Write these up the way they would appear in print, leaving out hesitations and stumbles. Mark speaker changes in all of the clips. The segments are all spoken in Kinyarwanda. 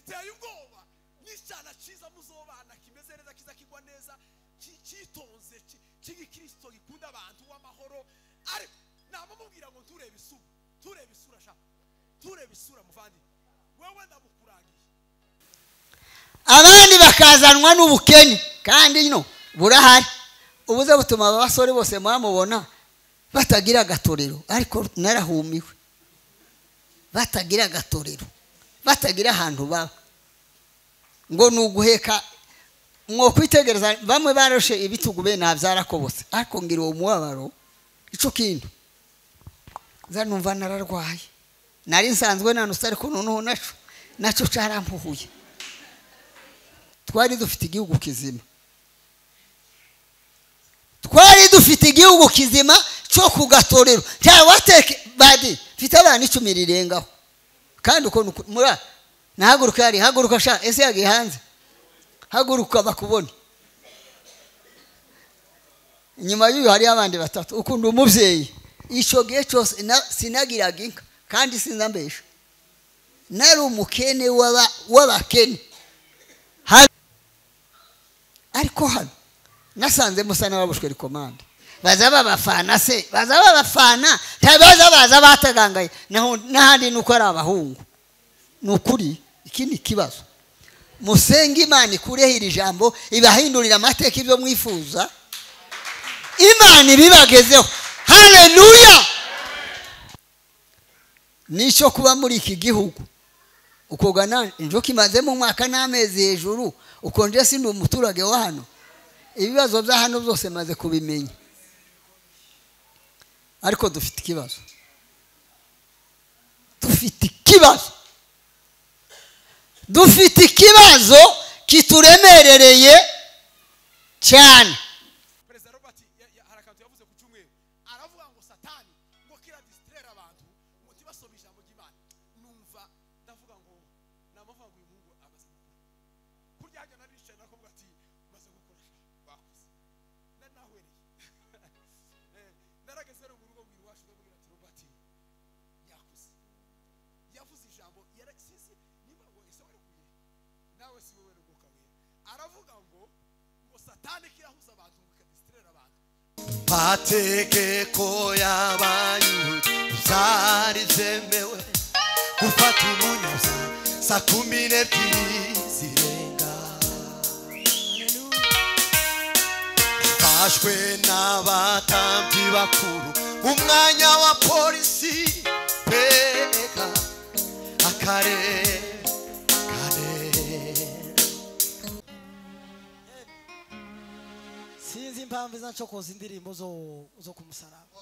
Speaker 1: Biteye ubwoba n'icyana cyiza muzobana kimeze neza kiza kigwa neza cyitonze cy'igikristo gikunda abantu w'amahoro, ariko namumubwira ngo turebe isura, turebe isura sha, turebe isura muvandi wewe ndabukurangiye.
Speaker 2: Abandi bakazanwa n'ubukene kandi no burahari ubuze butuma abasore bose mwamubona batagira agatorero, ariko narahumiwe batagira agatorero, batagira ahantu baba ngo nuguheka mwo kwitegereza. Bamwe baroshe ibitugu be navyarakobotse, ariko ngira uwo mubabaro ico kintu zanumva nararwaye, nari nsanzwe nanuse, ariko noneho naco carampuhuye. Twari dufite igihugu kizima, twari dufite igihugu kizima cyo kugatorero. Cyawateke badi mfite abana 10 rirengaho, kandi uko mura nahaguruka yari haguruka sha ese yagiye hanze, haguruka bakubone. Inyuma y'uyu hari abandi batatu. Ukunda umuvyeyi ico gihe cyose sinagiraga inka kandi sinzambesha, nari umukene w'abakene. Ariko hano nasanze musa n'ababushwe rikomande baza babafana se, baza babafana ntabaza baza batagangaye n'ahandi nuko ari abahungu. Nukuri iki ni kibazo. Musenge Imana ikureho iri jambo ibahindurira amateka ibyo mwifuza, Imana ibibagezeho. Haleluya. Nicyo kuba muri iki gihugu ukogana injoki imaze mu mwaka n'amezi hejuru, ukonje sindi umuturage wa hano, ibibazo bya hano byose maze kubimenya. Ariko dufite ikibazo, dufite ikibazo, dufite ikibazo kituremerereye cyane.
Speaker 1: Perezida Robert harakantu yavuze ku cyumweru, aravuga ngo Satani ngo kira distraire abantu ngo tibasome ijambo ry'Imana. Numva ndavuga ngo namavuga ngo uyu muhungu amaze gukura, kurya hajya naricaye nakuvuga ati maze gukura bakuze nari nahwereye. Narageze rero mu rugo mbwira iwacu, ndamubwira ati Robert yakuze, yavuze ijambo yarasize niba ngo ese warekuye nawe si wowe rugoka wera. Aravuga ngo Satani kirahuza abantu ngo kadistrera abantu.
Speaker 3: Mategeko y'Abayuda byari byemewe gufata umunyabyaha saa 12 zirenga, bafashwe n'abatambyi bakuru umwanya wa polisi beka akarengane.
Speaker 4: Sinzi impamvu zancokoza indirimbo zo kumusaraba.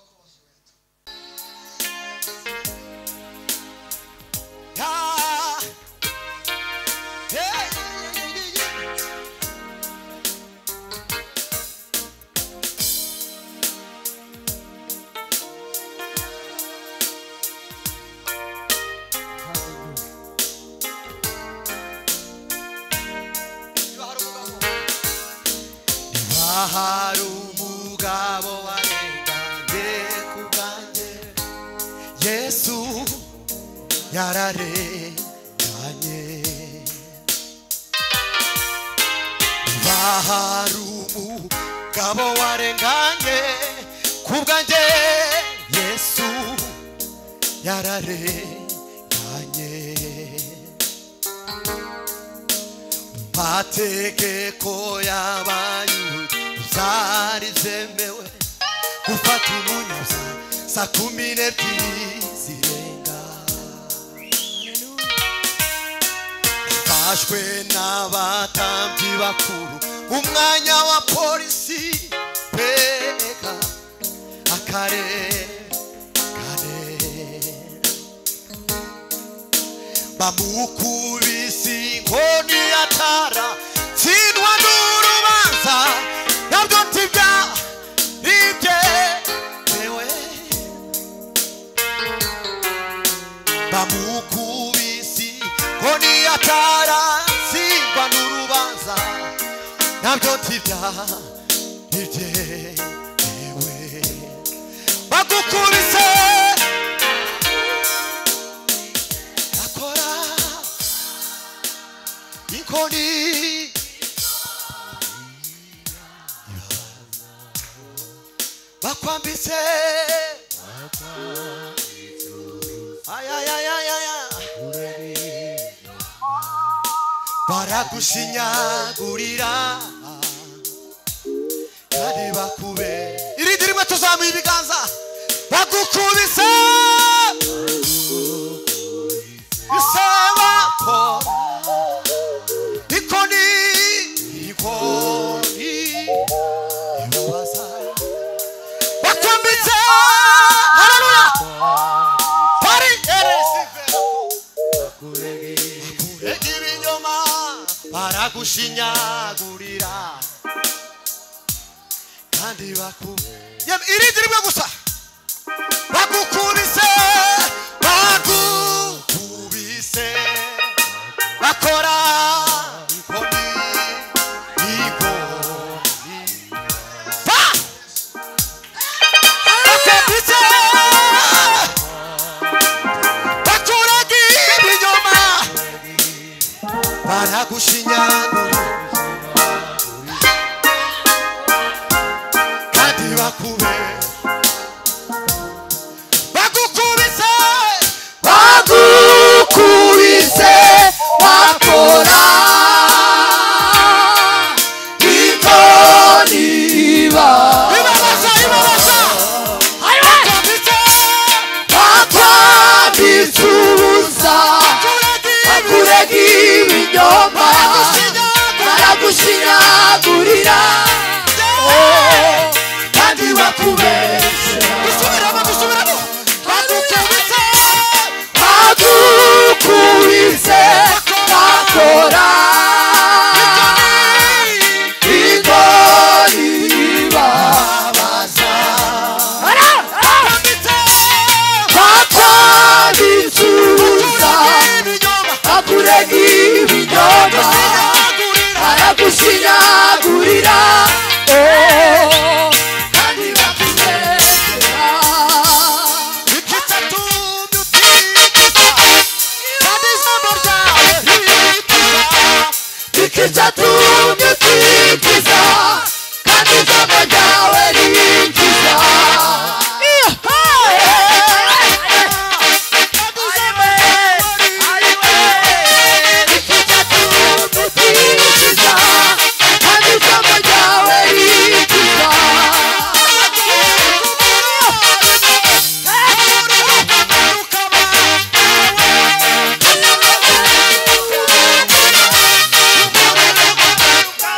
Speaker 3: Hari umugabo warenganye ku bwanjye, Yesu yararenganye. Hari umugabo warenganye ku bwanjye, Yesu yararenganye. Mategeko y'Abayuda byari byemewe gufata umunyabyaha saa 12 zirenga, bafashwe n'abatambyi bakuru umwanya wa polisi beka akarengane. Bamukubise inkoni yatara tsindwa n'urubanza nabyo ntibyari byemewe. Bamukubise inkoni yatara tsindwa n'urubanza nabyo ntibyari byemewe. Bagukubise Inkoni bakwambitse ay ay ay ay ay baragushinyagurira kandi bakube irindi rimwe tuzamuye ibiganza bagukubise isebako ikoni ikoni ibabaza bakwambitse haleluya bari eresivera bakurega ibinyoma baragushinyagurira kandi baku irindi rimwe gusa bagukubise bagukubise bakora ikoni ikoni ba bakwambitse bakurega ibinyoma baragushinyagurira kandi bakube bagukubise
Speaker 5: bagukubise bakora ikoni
Speaker 3: ibabaza ibabaza bakwambitse
Speaker 5: bakwambitse ubusa bakurega ibinyoma baragushinyagurira kandi bakubesera
Speaker 3: gusubiramo gusubiramo bagukubise
Speaker 5: bagukubise bakora ikoni ibabaza
Speaker 3: bakwambitse
Speaker 5: bakwambitse ubusa
Speaker 3: ibinyoma
Speaker 5: bakurega ibinyoma baragushinyagurira kandi bakubesera
Speaker 3: igicatumye utikiza kandi ijambo ryawe rikiza
Speaker 5: ikicatumye utikiza kandi ijambo ryawe rikiza ikicatumye utikiza kandi ijambo ryawe rikiza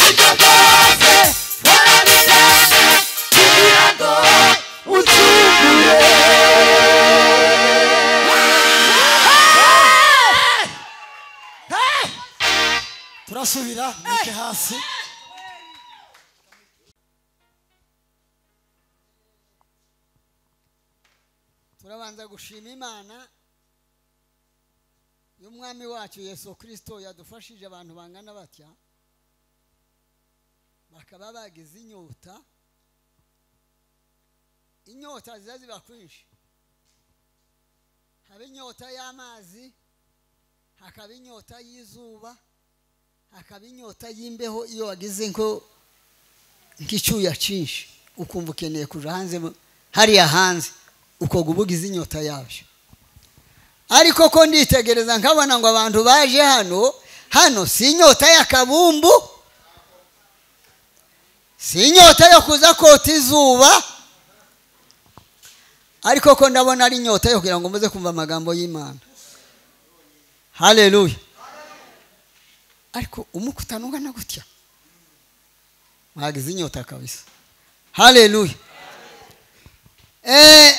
Speaker 5: ibyo byose warabiretse kugira ngo ucungure
Speaker 4: Turasubira mwike hasi.
Speaker 2: Turabanza gushima Imana y'umwami wacu Yesu Kristo yadufashije abantu bangana batya bakaba bagize inyota. Inyota ziza ziba kwinshi, haba inyota y'amazi, hakaba inyota y'izuba, hakaba inyota y'imbeho. Iyo wagize nk'icyuya cyinshi ukumva ukeneye kuja hanze hariya hanze ukoga ubugize inyota yabyo. Ariko ko nditegereza nkabona ngo abantu baje hano hano si inyota y'akabumbu, si inyota yo kuza kota izuba, ariko ko ndabona ari inyota yo kugira ngo muze kumva amagambo y'Imana. Haleluya. Ariko umukutano ungana gutya mwagize inyota kabisa. Haleluya.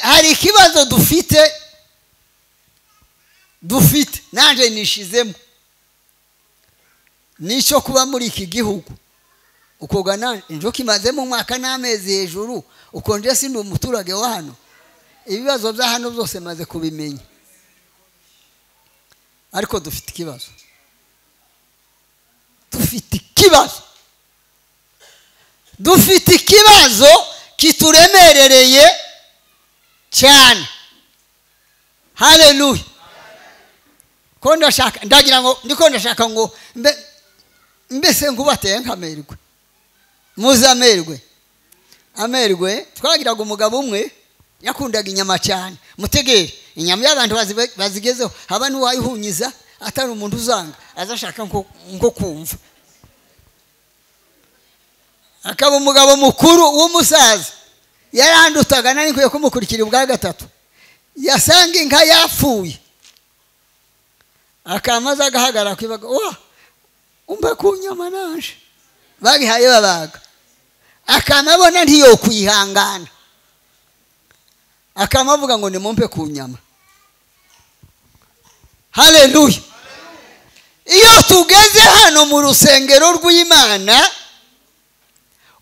Speaker 2: Hari ikibazo dufite nanje nishizemo nicyo kuba muri iki gihugu ukogana injoki imazemo umwaka n'amezi hejuru ukonje sindi umuturage wa hano. Ibibazo bya hano byose maze kubimenya, ariko dufite ikibazo, dufite ikibazo kituremerereye cyane. Haleluya. Ko ndashaka ndagira ngo ndiko ndashaka ngo mbese ngubateye nkamerwe. Muze amerwe. Amerwe twagiraga umugabo umwe yakundaga inyama cyane. Mutegere inyama y'abantu bazigezeho haba n'uwayihunyiza atari umuntu uzanga azashaka nko kumva. Akaba umugabo mukuru w'umusaza yarandutaga nari nkwiye kumukurikira ubwa gatatu. Yasanga inka yapfuye akamaze agahagarara kwibaga wa umba ku nyama naje bagihaye babaga akamabona ntiyo kwihangana akamavuga ngo nimumpe ku nyama. Haleluya. Iyo tugeze hano mu rusengero rw'Imana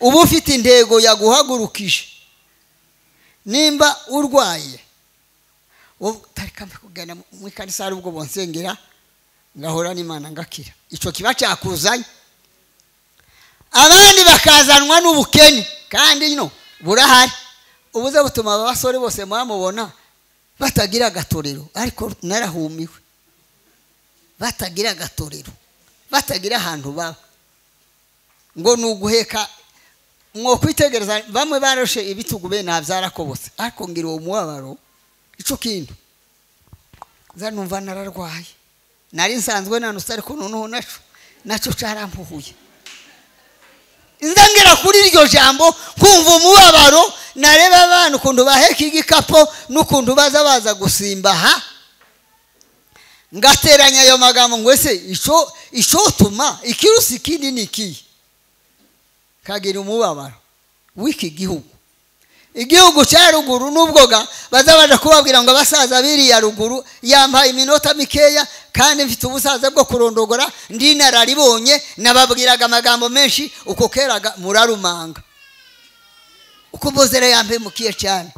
Speaker 2: uba ufite intego yaguhagurukije. Nimba urwaye tarika kugana mu ikanisa ari ubwo bonsengera ngahora n'Imana ngakira, ico kiba cyakuzanye. Abandi bakazanwa n'ubukene kandi no burahari. Ubuze butuma abasore bose mwamubona batagira agatorero, ariko narahumiwe. Batagira agatorero, batagira ahantu baba ngo nuguheka mwo kwitegereza. Bamwe baroshe ibitugu be navyarakobotse, ariko ngira uwo mubabaro ico kintu zanumva nararwaye. Nari nsanzwe nanutse ariko noneho naco carampuhuye. Nzangera kuri iryo jambo kumva umubabaro, nareba abantu kuntu baheka igikapo n'ukuntu baza gusimbaha, ngateranya ayo magambo ngo ese ico tuma ikirusi kindi niki kagira umubabaro w'iki gihugu. Igihugu cya ruguru n'ubwoga bazabaje kubabwira ngo abasaza biriya ruguru yampaye iminota mikeya kandi mfite ubusaza bwo kurondogora ndi nararibonye, nababwiraga amagambo menshi uko keraga murarumanga uko bozere yampe mukiye cyane.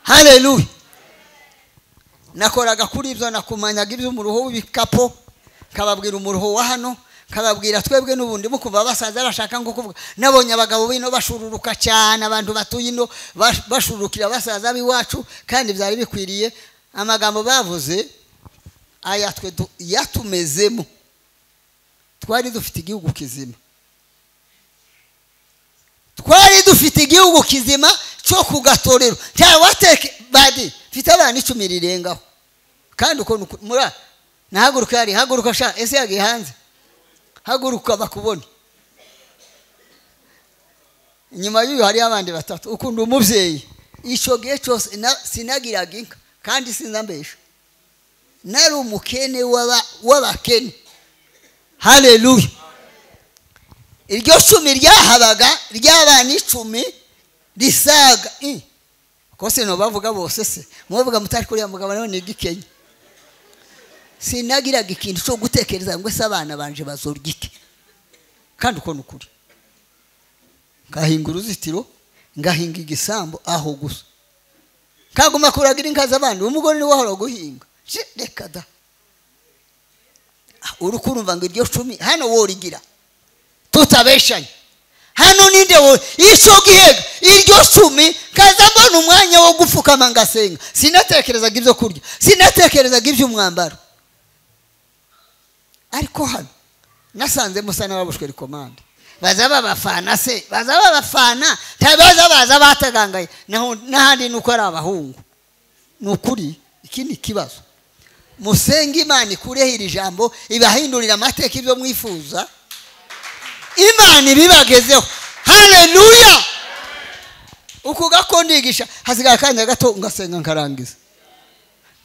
Speaker 2: Haleluya. Nakoraga kuri ibyo, nakumanyaga iby'umuruho w'ibikapo, kababwira umuruho wa hano, kababwira twebwe n'ubundi mukumva abasaza bashaka ngo kuvuga. Nabonye abagabo bino bashururuka cyane, abantu batuye ino bashurukira abasaza b'iwacu kandi byari bikwiriye. Amagambo bavuze aya twe yatumezemo. Twari dufite igihugu kizima, twari dufite igihugu kizima cyo kugatorero. Cyawateke badi mfite abana 10 rirengaho kandi uko mura nahaguruka yari haguruka sha ese yagiye hanze haguruka bakubone. Inyuma y'uyu hari abandi batatu. Ukunda umuvyeyi ico gihe cyose sinagiraga inka kandi sinzambesha, nari umukene w'abakene. Haleluya. Iryo cumi ryahabaga ry'abana 10 risaga kose no bavuga bose se mubavuga mutari kuri ya mugabo nawe ni gikenya. Sinagiraga ikintu cyo gutekereza ngo se abana banje bazorya iki, kandi uko nukuri ngahinga uruzitiro ngahinga igisambo aho gusa kaguma kuragira inka z'abandi. Umugore ni wahora guhinga reka da urukurumva ngo iryo cumi hano worigira tutabeshanye hano ninde wo ico gihega iryo cumi kaza mbona umwanya wo gupfukama ngasenga. Sinatekerezaga ibyo kurya, sinatekerezaga iby'umwambaro, ariko hano nasanze musa n'ababushwe rikomande baza babafana se baza babafana tabaza baza batagangaye n'ahandi nuko ari abahungu. Nukuri iki ni kibazo. Musenge Imana ikureho iri jambo ibahindurira amateka ibyo mwifuza, Imana ibibagezeho. Haleluya. Uko gakondigisha hasigaye akanya gato ngasenga nkarangiza.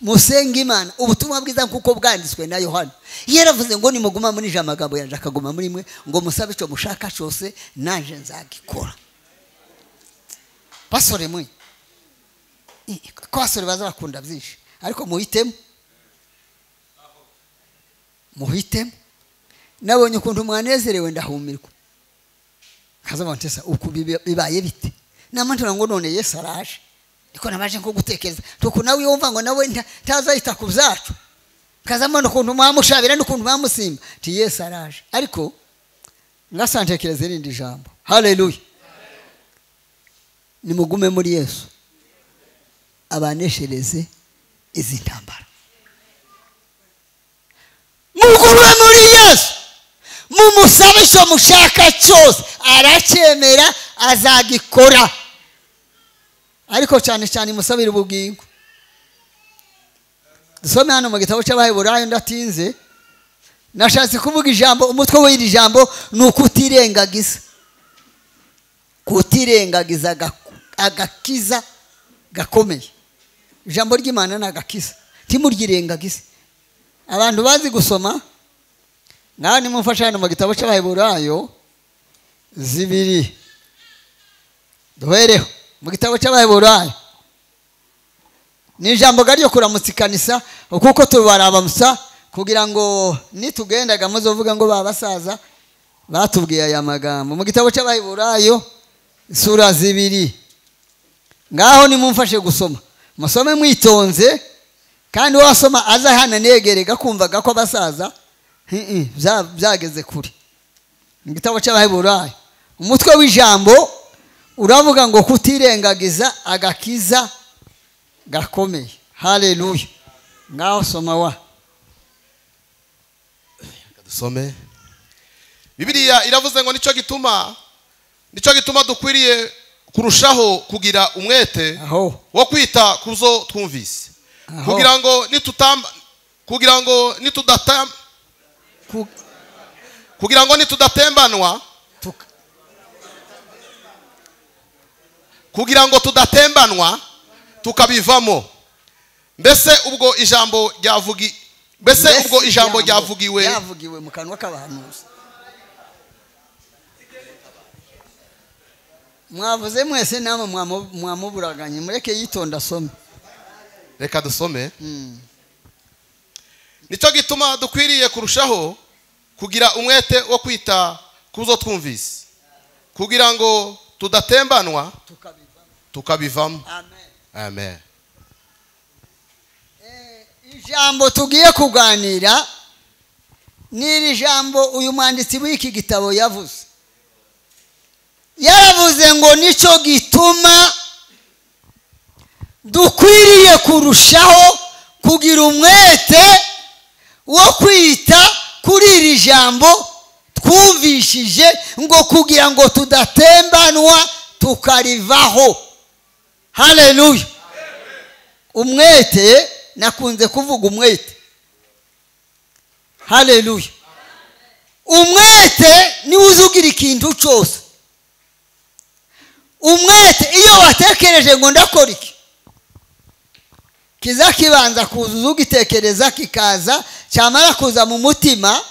Speaker 2: Musenge Imana ubutumwa bwiza nkuko bwanditswe na Yohana. Yaravuze ngo nimuguma muri ije amagambo yanje akaguma muri mwe ngo musabe ico mushaka cyose nanje nzagikora. Basore mwe ko basore baza bakunda byinshi ariko muhitemo, muhitemo. Nabonye ukuntu mwanezerewe ndahumirwa. Kaza bantesa uku bibaye bite? Namantura ngo none Yesu araje. Niko nabaje nko gutekereza tuko nawe yumva ngo nawe ntazahita ku byacu. Kaza mbona ukuntu mwamushabira n'ukuntu mwamusimba ti Yesu araje. Ariko ngasantekereza irindi jambo. Haleluya. Nimugume muri Yesu abaneshereze izi ntambara. Mugume muri Yesu, mumusabe icyo mushaka cyose, aracyemera, azagikora. Ariko cyane cyane musabire ubugingo. Dusome hano mu gitabo cy'Abaheburayo, ndatinze. Nashatse kuvuga ijambo, umutwe w'iri jambo ni ukutirengagiza. Kutirengagiza agakiza gakomeye. Ijambo ry'Imana ni agakiza, ntimuryirengagize. Abantu bazi gusoma, ngaho nimumfashe hano mu gitabo cy'Abaheburayo 2. Duhereho mu gitabo cy'Abaheburayo. Ni ijambo ryo kuramutsa ikanisa, kuko tubarabamsa kugira ngo nitugendaga muzovuga ngo babasaza batubwiye aya magambo. Mu gitabo cy'Abaheburayo sura 2. Ngaho nimumfashe gusoma. Musome mwitonze, kandi wasoma aza hana negerega kumvaga ko abasaza byageze kure. Mu gitabo cy'Abaheburayo umutwe w'ijambo uravuga ngo kutirengagiza agakiza gakomeye. Haleluya. Ngaho soma wa.
Speaker 6: Dusome. Bibiliya iravuze ngo nicyo gituma dukwiriye kurushaho kugira umwete wo kwita kuzo twumvise, kugira ngo nitudatembanwa, kugira ngo tudatembanwa tukabivamo. Mbese ubwo ijambo ryavugiwe
Speaker 2: mu kanwa k'abahanuzi. Mwavuze mwese namwe mwamuburaganye, mureke yitonda asome.
Speaker 6: Reka dusome. Nicyo gituma dukwiriye kurushaho kugira umwete wo kwita kuzo twumvise, kugira ngo tudatembanwa tukabivamo. Amen.
Speaker 2: Ijambo tugiye kuganira ni iri jambo uyu mwanditsi w'iki gitabo yavuze. Yaravuze ngo nicyo gituma dukwiriye kurushaho kugira umwete wo kwita kuri iri jambo twumvishije, ngo kugira ngo tudatembanwa tukarivaho. Haleluya. Umwete, nakunze kuvuga umwete. Haleluya. Umwete ni uzugira ikintu cyose. Umwete iyo watekereje ngo ndakora iki, kiza kibanza kuza ugitekereza, kikaza, cyamara kuza mu mutima,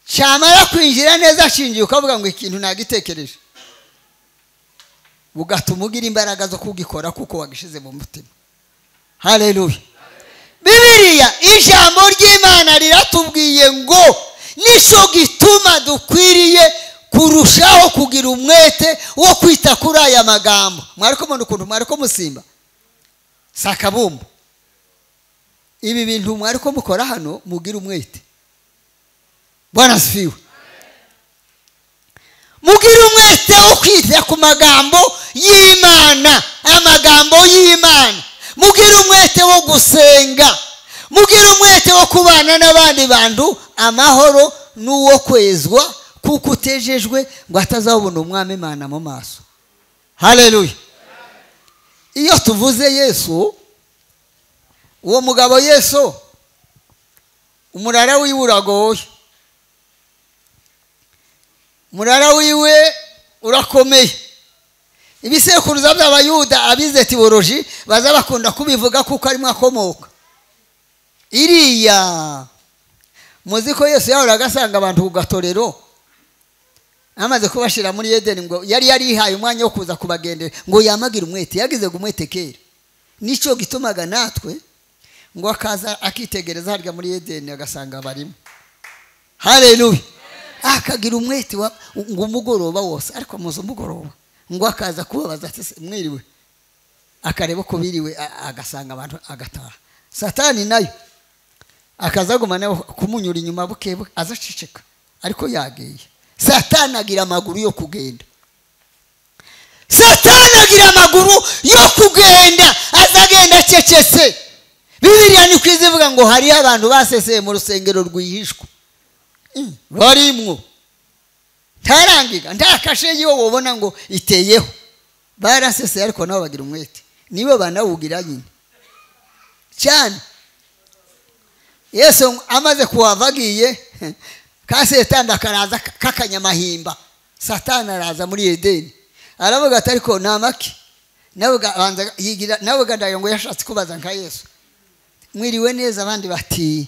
Speaker 2: cyamara kwinjira neza shingiye, ukavuga ngo ikintu nagitekereje, ugatuma ugira imbaraga zo kugikora kuko wagishize mu mutima. Haleluya. Bibiliya ijambo ry'Imana riratubwiye ngo nicyo gituma dukwiriye kurushaho kugira umwete wo kwita kuri aya magambo. Mwariko mbona ukuntu mwariko musimba sakabumbu. Ibi bintu mwariko mukora hano, mugira umwete. Bwana asifiwe. Mugira umwete wo kwita ku magambo y'Imana, amagambo y'Imana. Mugira umwete wo gusenga, mugira umwete wo kubana n'abandi bantu amahoro n'uwo kwezwa, kuko utejejwe ngo atazabona umwami Imana mu maso. Haleluya. Iyo tuvuze Yesu, uwo mugabo Yesu, umurara wiwe uragoye, umurara wiwe urakomeye. Ibisekuruza by'Abayuda abize teoloji baza bakunda kubivuga kuko arimo akomoka iriya. Muzi ko Yesu yahoraga asanga abantu ku gatorero, amaze kubashira muri Edeni, ngo yari yarihaye umwanya wo kuza kubagendera, ngo yamagira umwete, yagize umwete kera. Nicyo gitumaga natwe ngo akaza akitegereza harya muri Edeni agasanga barimo. Haleluya. Akagira umwete ngo umugoroba wose, ariko muzo umugoroba ngo akaza kubabaza ati mwiriwe, akareba ko biriwe, agasanga abantu agataha. Satani nayo akaza gumana kumunyura inyuma buke azaciceka, ariko yagiye. Satani agira amaguru yo kugenda. Satani agira amaguru yo kugenda, azagenda acecetse. Bibiliya ni kwizivuga ngo hari abantu baseseye mu rusengero rwihishwa barimwo ntarangiga nta kashe yiwo wobona ngo iteyeho, baraseseye ariko nabo bagira umwete, nibo banawugira nyine cyane. Yesu amaze kuhava agiye ka Satani akaraza kakanyamahimba. Satani araza muri Edeni aravuga ati ariko ni amaki, nawe gandaye ngo yashatse kubaza nka Yesu mwiriwe neza, abandi bati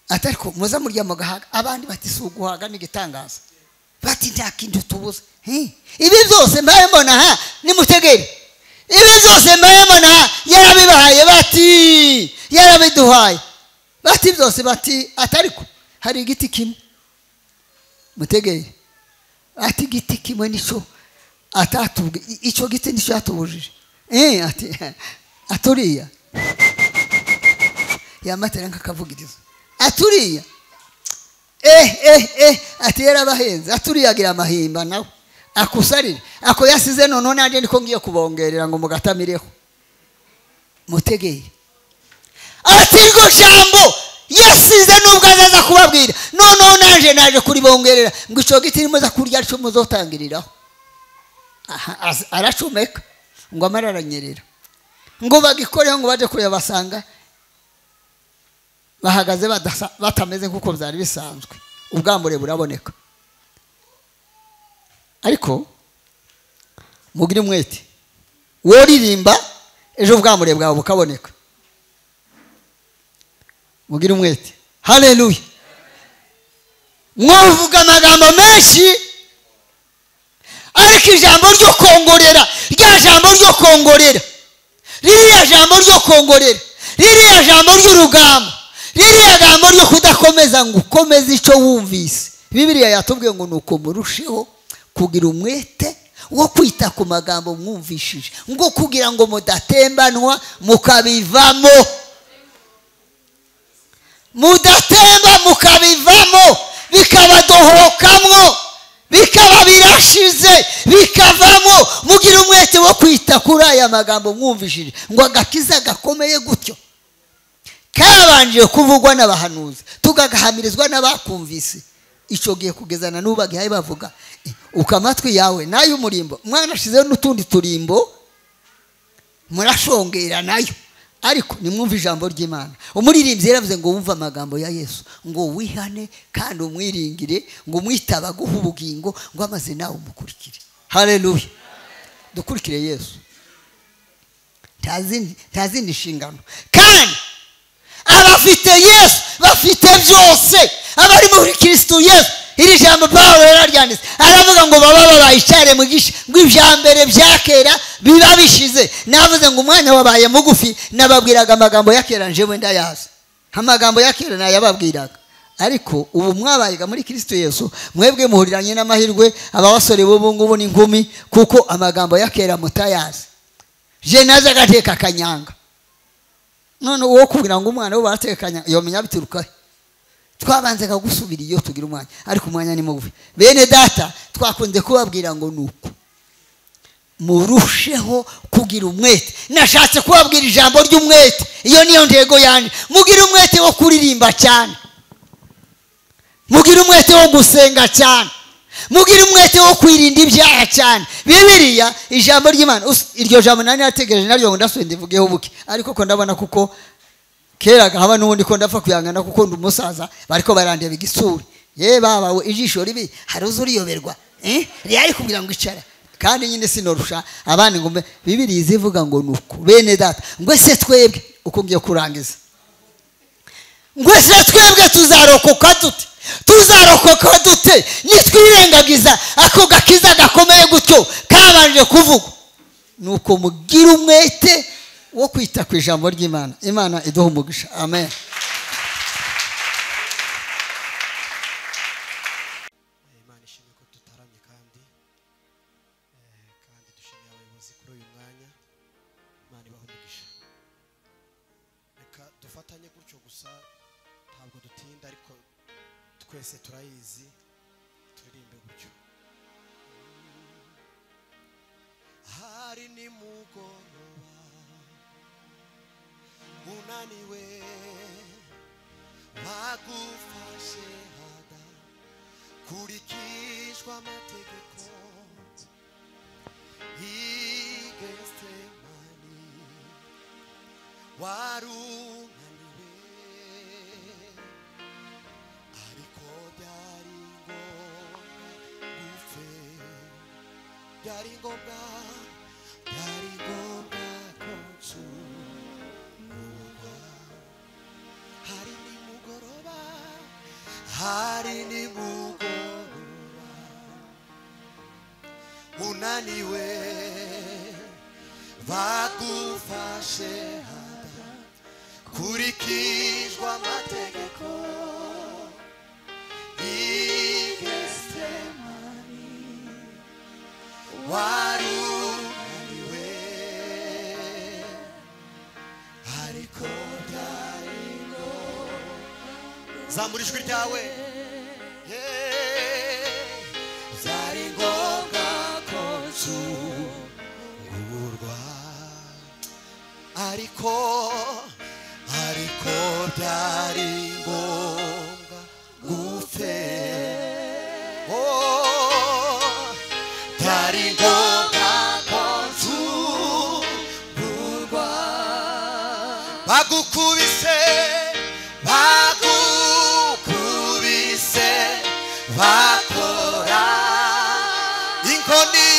Speaker 2: atariko muza murya mugahaga, abandi bati si uguhaga n'igitangaza, bati nta kintu tubuze. Ibi byose mbaye mbona ha nimutegere, ibi byose mbaye mbona ha yarabibahaye, bati yarabiduhaye, bati byose, bati atariko hari igiti kimwe mutegere, ati igiti kimwe nico atatubwe, icyo giti nico yatubujije. Ati aturiya yamatera nkakavugiriza aturiya ati yarabahenze, aturiya agira amahimba nawe akusarire ako yasize, none nanje niko ngiye kubongerera ngo mugatamireho mutegeye. Ati iryo jambo yasize nubwo azaza kubabwira, none nanje naje kuribongerera ngo ico giti nimuza kurya cyo muzotangiriraho. Aracomeka ngo amara aranyerera ngo bagikoreho ngo baje kuyabasanga bahagaze batameze nkuko byari bisanzwe, ubwambure buraboneka. Ariko mugire umwete woririmba ejo ubwambure bwawe bukaboneka. Mugire umwete. Haleluya. Mwovuga amagambo menshi ariko ijambo ryo kongorera, rya jambo ryo kongorera, ririya jambo ryo kongorera, ririya jambo ry'urugamba, ririya jambo ryo kudakomeza ngo ukomeze icyo wumvise. Bibiliya yatubwiye ngo nuko murusheho kugira umwete wo kwita ku magambo mwumvishije, ngo kugira ngo mudatembanwa mukabivamo, mudatemba mukabivamo, bikabadohokamwo, bikaba birashize, bikavamo. Mugira umwete wo kwita kuri aya magambo mwumvishije, ngo agakiza gakomeye gutyo kabanje kuvugwa n'abahanuzi tugagahamirizwa n'abakumvise. Icyo gihe kugezana n'ubagihaye bavuga ukamatwi yawe nayo umurimbo mwana ashizeho n'utundi turimbo murashongera nayo, ariko nimwumve ijambo ry'Imana. Umuririmbyi yaravuze ngo wumve amagambo ya Yesu ngo wihane kandi umwiringire, ngo umwitaba guha ubugingo, ngo amaze nawe umukurikire. Haleluya. Dukurikire Yesu, ntazindi nshingano. Kandi abafite Yesu bafite byose, abari muri Kristo Yesu. Iri jambo Paulo yararyanditse aravuga ngo baba babaye mugisha, ngo ibya mbere bya kera biba bishize. Navuze ngo umwanya wabaye mugufi, nababwiraga amagambo ya kera njewe ndayazi, amagambo ya kera nayababwiraga, ariko ubu mwabaye muri Kristo Yesu mwebwe muhuriranye n'amahirwe ababasore b'ubu ngubu n'inkumi, kuko amagambo ya kera mutayazi. Je naza gateka kanyanga, none uwo kugira ngo umwana we baratekanya yomenya bituruka. Twabanze kagusubira iyo tugira umwanya, ariko umwanya ni mugufi. Bene data twakunze kubabwira ngo nuko murusheho kugira umwete. Nashatse kubabwira ijambo ry'umwete, iyo niyo ntego yanjye. Mugira umwete wo kuririmba cyane, mugira umwete wo gusenga cyane, mugira umwete wo kwirinda ibyaha cyane. Bibiliya ijambo ry'Imana, iryo jambo nani nategereje naryo ngo ndasubiye ndivugeho buke, ariko ko ndabona kuko kera haba n'ubundi ko ndapfa kuyangana kuko ndi umusaza, bariko barandeba igisuri. Ye baba we ijisho ribi hari uzuriyoberwa riyari kugira ngo icara, kandi nyine sinorusha abandi ngo Bibiliya izivuga ngo nuko bene data ngo se twebwe uko ngiye kurangiza, ngo se twebwe tuzarokoka dute? Tuzarokoka dute nitwirengagiza ako gakiza gakomeye gutyo kabanje kuvugwa? Nuko mugira umwete wo kwita ku ijambo ry'Imana. Imana iduhe umugisha. Amen.
Speaker 1: Imana ishimwe ko tutaramye, kandi dushimiye abayobozi kuri uyu mwanya. Imana ibahe umugisha. Reka dufatanye gutyo gusa, ntabwo dutinda ariko twese turayizi, turirimbe gutyo. Hari nimugoroba
Speaker 3: Unaniwe bagufashe hada kurikishwa amategeko i Getsemani warunaniwe ariko byari ngombwa gupfe byari ngombwa ko ncungurwa. Hari nimugoroba unaniwe bagufashe hada kurikijwe amategeko i Getsemani warunaniwe ariko byari ngombwa. Zamura ijwi ryawe. Byari ngombwa ko ncungurwa ariko byari ngombwa gupfe. Byari ngombwa ko ncungurwa. Bagukubise bakora inkoni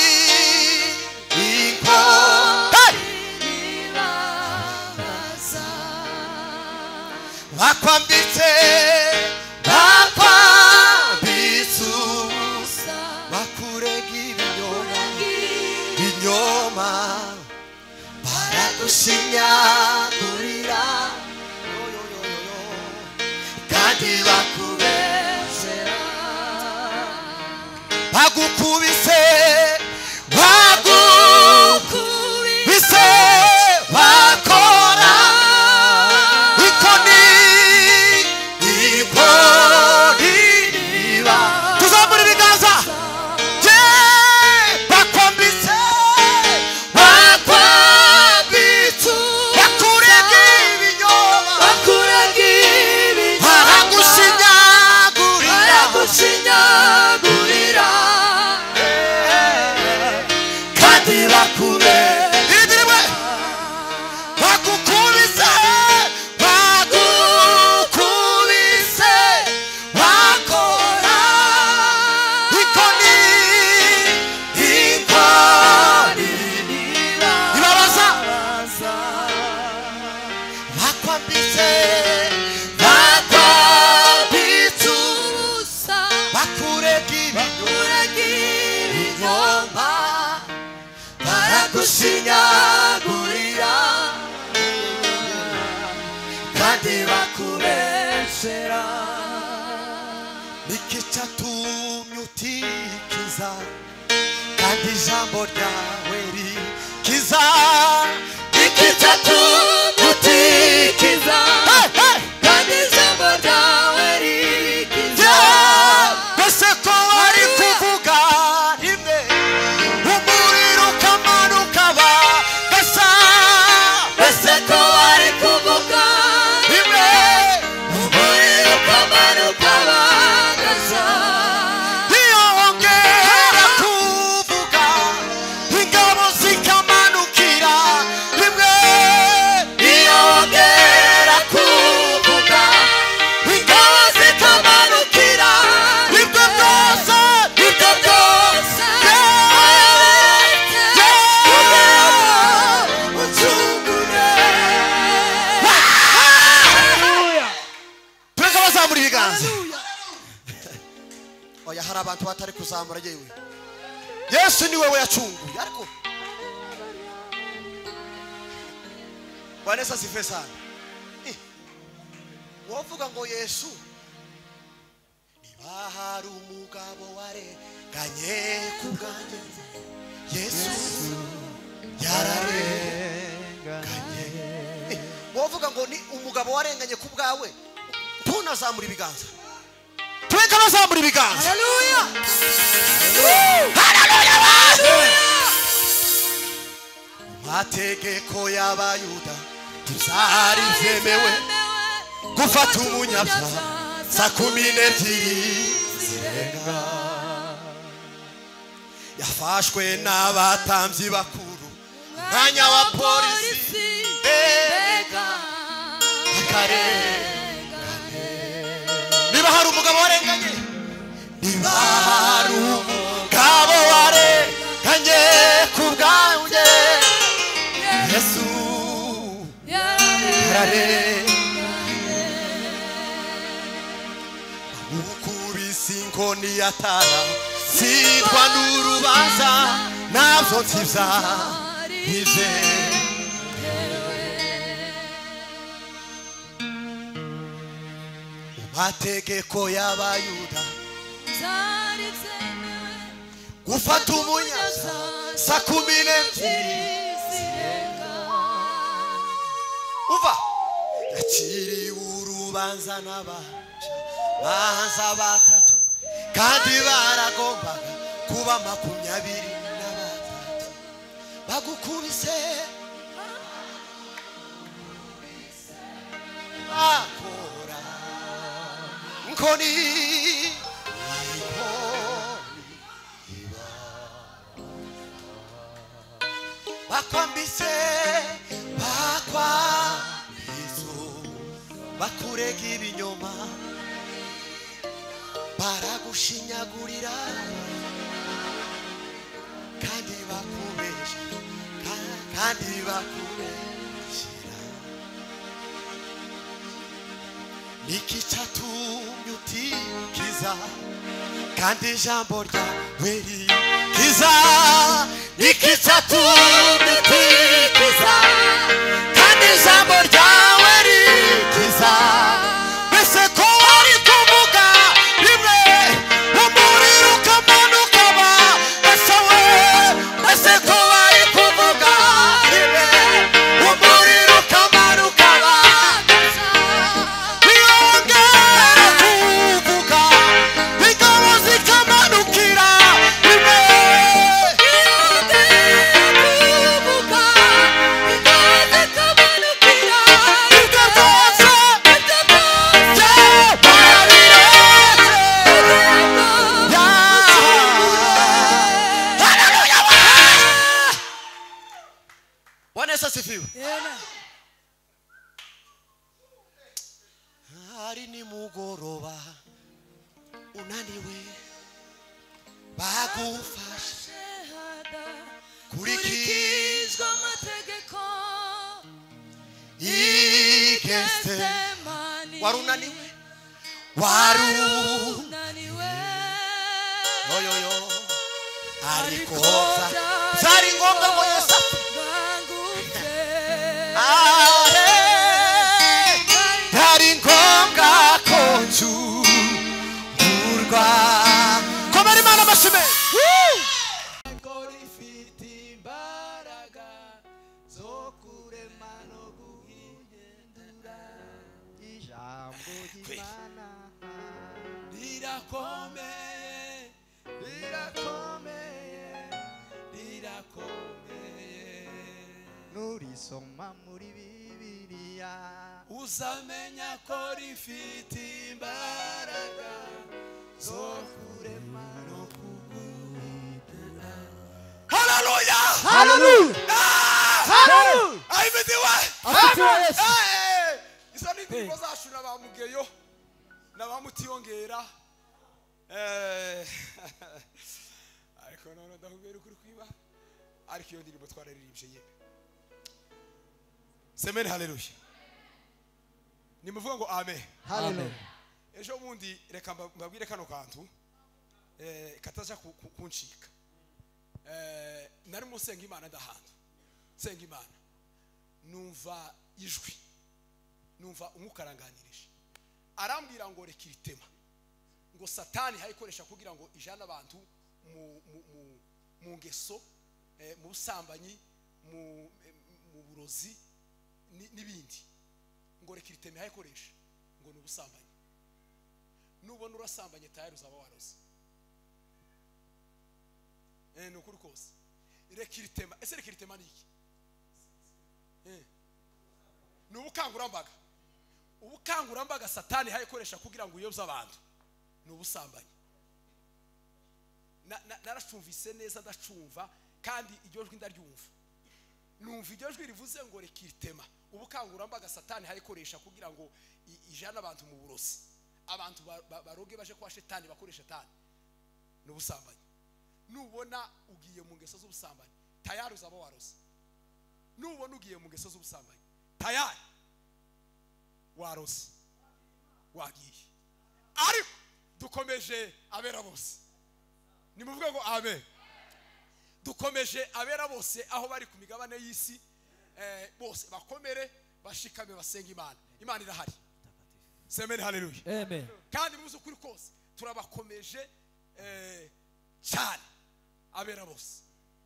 Speaker 3: bakwambitse ubusa bakurega ibinyoma baragushinyagurira kandi bakubesera. Bagukubise bakora ikoni iba. Tuzamura ibiganza. Bakwambitse bakurega ibinyoma baragushinyagurira kandi bakubesera. Bagukubise bakora ikoni ibabaza. Bakwambitse ubusa bakurega ibinyoma baragushinyagurira kandi bakubesera. Niki cyatumye utikiza kandi ijambo ryawe rikiza? Niki cyatumye utikiza
Speaker 5: kandi ijambo ryawe rikiza?
Speaker 3: Mbese ko wari kuvuga rimwe umuriro ukamanuka bagasa?
Speaker 5: Mbese ko wari kuvuga
Speaker 3: rimwe
Speaker 5: umuriro ukamanuka bagasa?
Speaker 3: Iyo wongera kuvuga ingabo zikamanukira rimwe.
Speaker 5: Iyo wongera kuvuga ingabo zikamanukira
Speaker 3: Ibyo byose
Speaker 5: ibyo byose ucungure.
Speaker 3: Tureka bazamura ibiganza. Oya, hari abantu batari kuzamura. Yewe Yesu ni wewe yacunguye. Ariko Bwana Yesu asifiwe sana. Wovuga ngo Yesu niba hari umugabo warenganye ku bwanjye, Yesu yararenganye. Wovuga ngo ni umugabo warenganye ku bwawe, ntunazamura ibiganza. Tureka bazamura ibiganza.
Speaker 5: Haleluya.
Speaker 3: Haleluya. Mategeko y'Abayuda Byari byemewe gufata umunyabyaha saa 12 zirenga. Yafashwe n'abatambyi bakuru, mwanya wa polisi, mbega akarengane. Niba hari umugabo warenganye, niba hari umugabo warenganye ku bwanjye, Yesu yararenganye. Bamukubise inkoni yatara, sitwa n'urubanza, nabyo ntibyahize. Mu mategeko y'Abayuda gufata umunyabyaha saa 12 zirenga. Umva, yakiriwe urubanza n'abacamanza batatu, kandi baragombaga kuba 23. Bagukubise bakora inkoni, bakwambise bakwambiso, bakurega ibinyoma, baragushinyagurira kandi bakubesha, kandi bakubeshyira. Niki cyatumye utikiza kandi ijambo ryawe rikiza? Niki cyatumye utikiza kandi ijambo ryawe rikiza? Mbese ko wari kuvuga rimwe umuriro ukamanuka, ese we, mbese ko wari kuvuga rimwe umuriro ukamanuka, ntiyongera kuvuga ingabo zikamanukira rimwe. Ibyo byose Bwana Yesu asifiwe. Hari nimugoroba unaniwe, bagufashe kurikizwa
Speaker 5: amategeko
Speaker 3: igeste. Warunaniwe, warunaniwe, yoyoyo, ariko byari ngombwa ngo Yesu apfe. Byari ngombwa ko ncungurwa. Komera Imana amashyi menshi.
Speaker 1: Ko rifite imbaraga zo kurema no guhindura.
Speaker 7: Ijambo ry'Imana
Speaker 1: rirakomeye, rirakomeye, rirakomeye.
Speaker 7: Nurisoma muri Bibiliya
Speaker 1: uzamenya ko rifite imbaraga zo kurema no kuguhindura. Haleluya!
Speaker 4: Haleluya! Haleluya!
Speaker 1: Ahimidiwe!
Speaker 4: Asifiwe Yesu.
Speaker 1: Izo ni indirimbo zacu na ba Mugeyo na ba Mutiyongera. Ariko none ndakubwira ukuri kwiba, ariko iyo ndirimbo twararirimbye yemwe. Semeni haleluya. Nimuvuga ngo amen.
Speaker 4: Haleluya.
Speaker 1: Ejo bundi reka mbabwire kano kantu kataja kuncika. Narimo nsenga Imana ndahantu, nsenga Imana numva ijwi, numva umwuka aranganirije, arambwira ngo reka iritema, ngo Satani hayikoresha kugira ngo ijane abantu mu ngeso, mu busambanyi, mu burozi n'ibindi. Ngo reka iritema hayikoresha ngo ni ubusambanyi. Nubona urasambanye tayari uzaba waroze. Ni ukuri kose. Reka iritema. Ese reka iritema ni iki? Ni ubukangurambaga. Ubukangurambaga Satani hayikoresha kugira ngo uyobye abantu ni ubusambanyi. Naracumvise neza, ndacumva kandi iryo jwi ndaryumva. Numva iryo jwi rivuze ngo rekitema. Ubukangurambaga Satani hayikoresha kugira ngo ijane abantu mu burozi, abantu baroge baje kwa Shetani bakoresha Shetani. Ni ubusambanyi. Nubona ugiye mu ngeso z'ubusambanyi tayari uzaba warose. Nubona ugiye mu ngeso z'ubusambanyi tayari warose, wagiye. Ariko dukomeje abera bose, nimuvuge ngo amen. Dukomeje abera bose aho bari ku migabane y'isi, bose bakomere, bashikame, basenga Imana. Imana irahari. Semeni haleluya.
Speaker 8: Amen.
Speaker 1: Kandi muzi ukuri kose turabakomeje cyane abera bose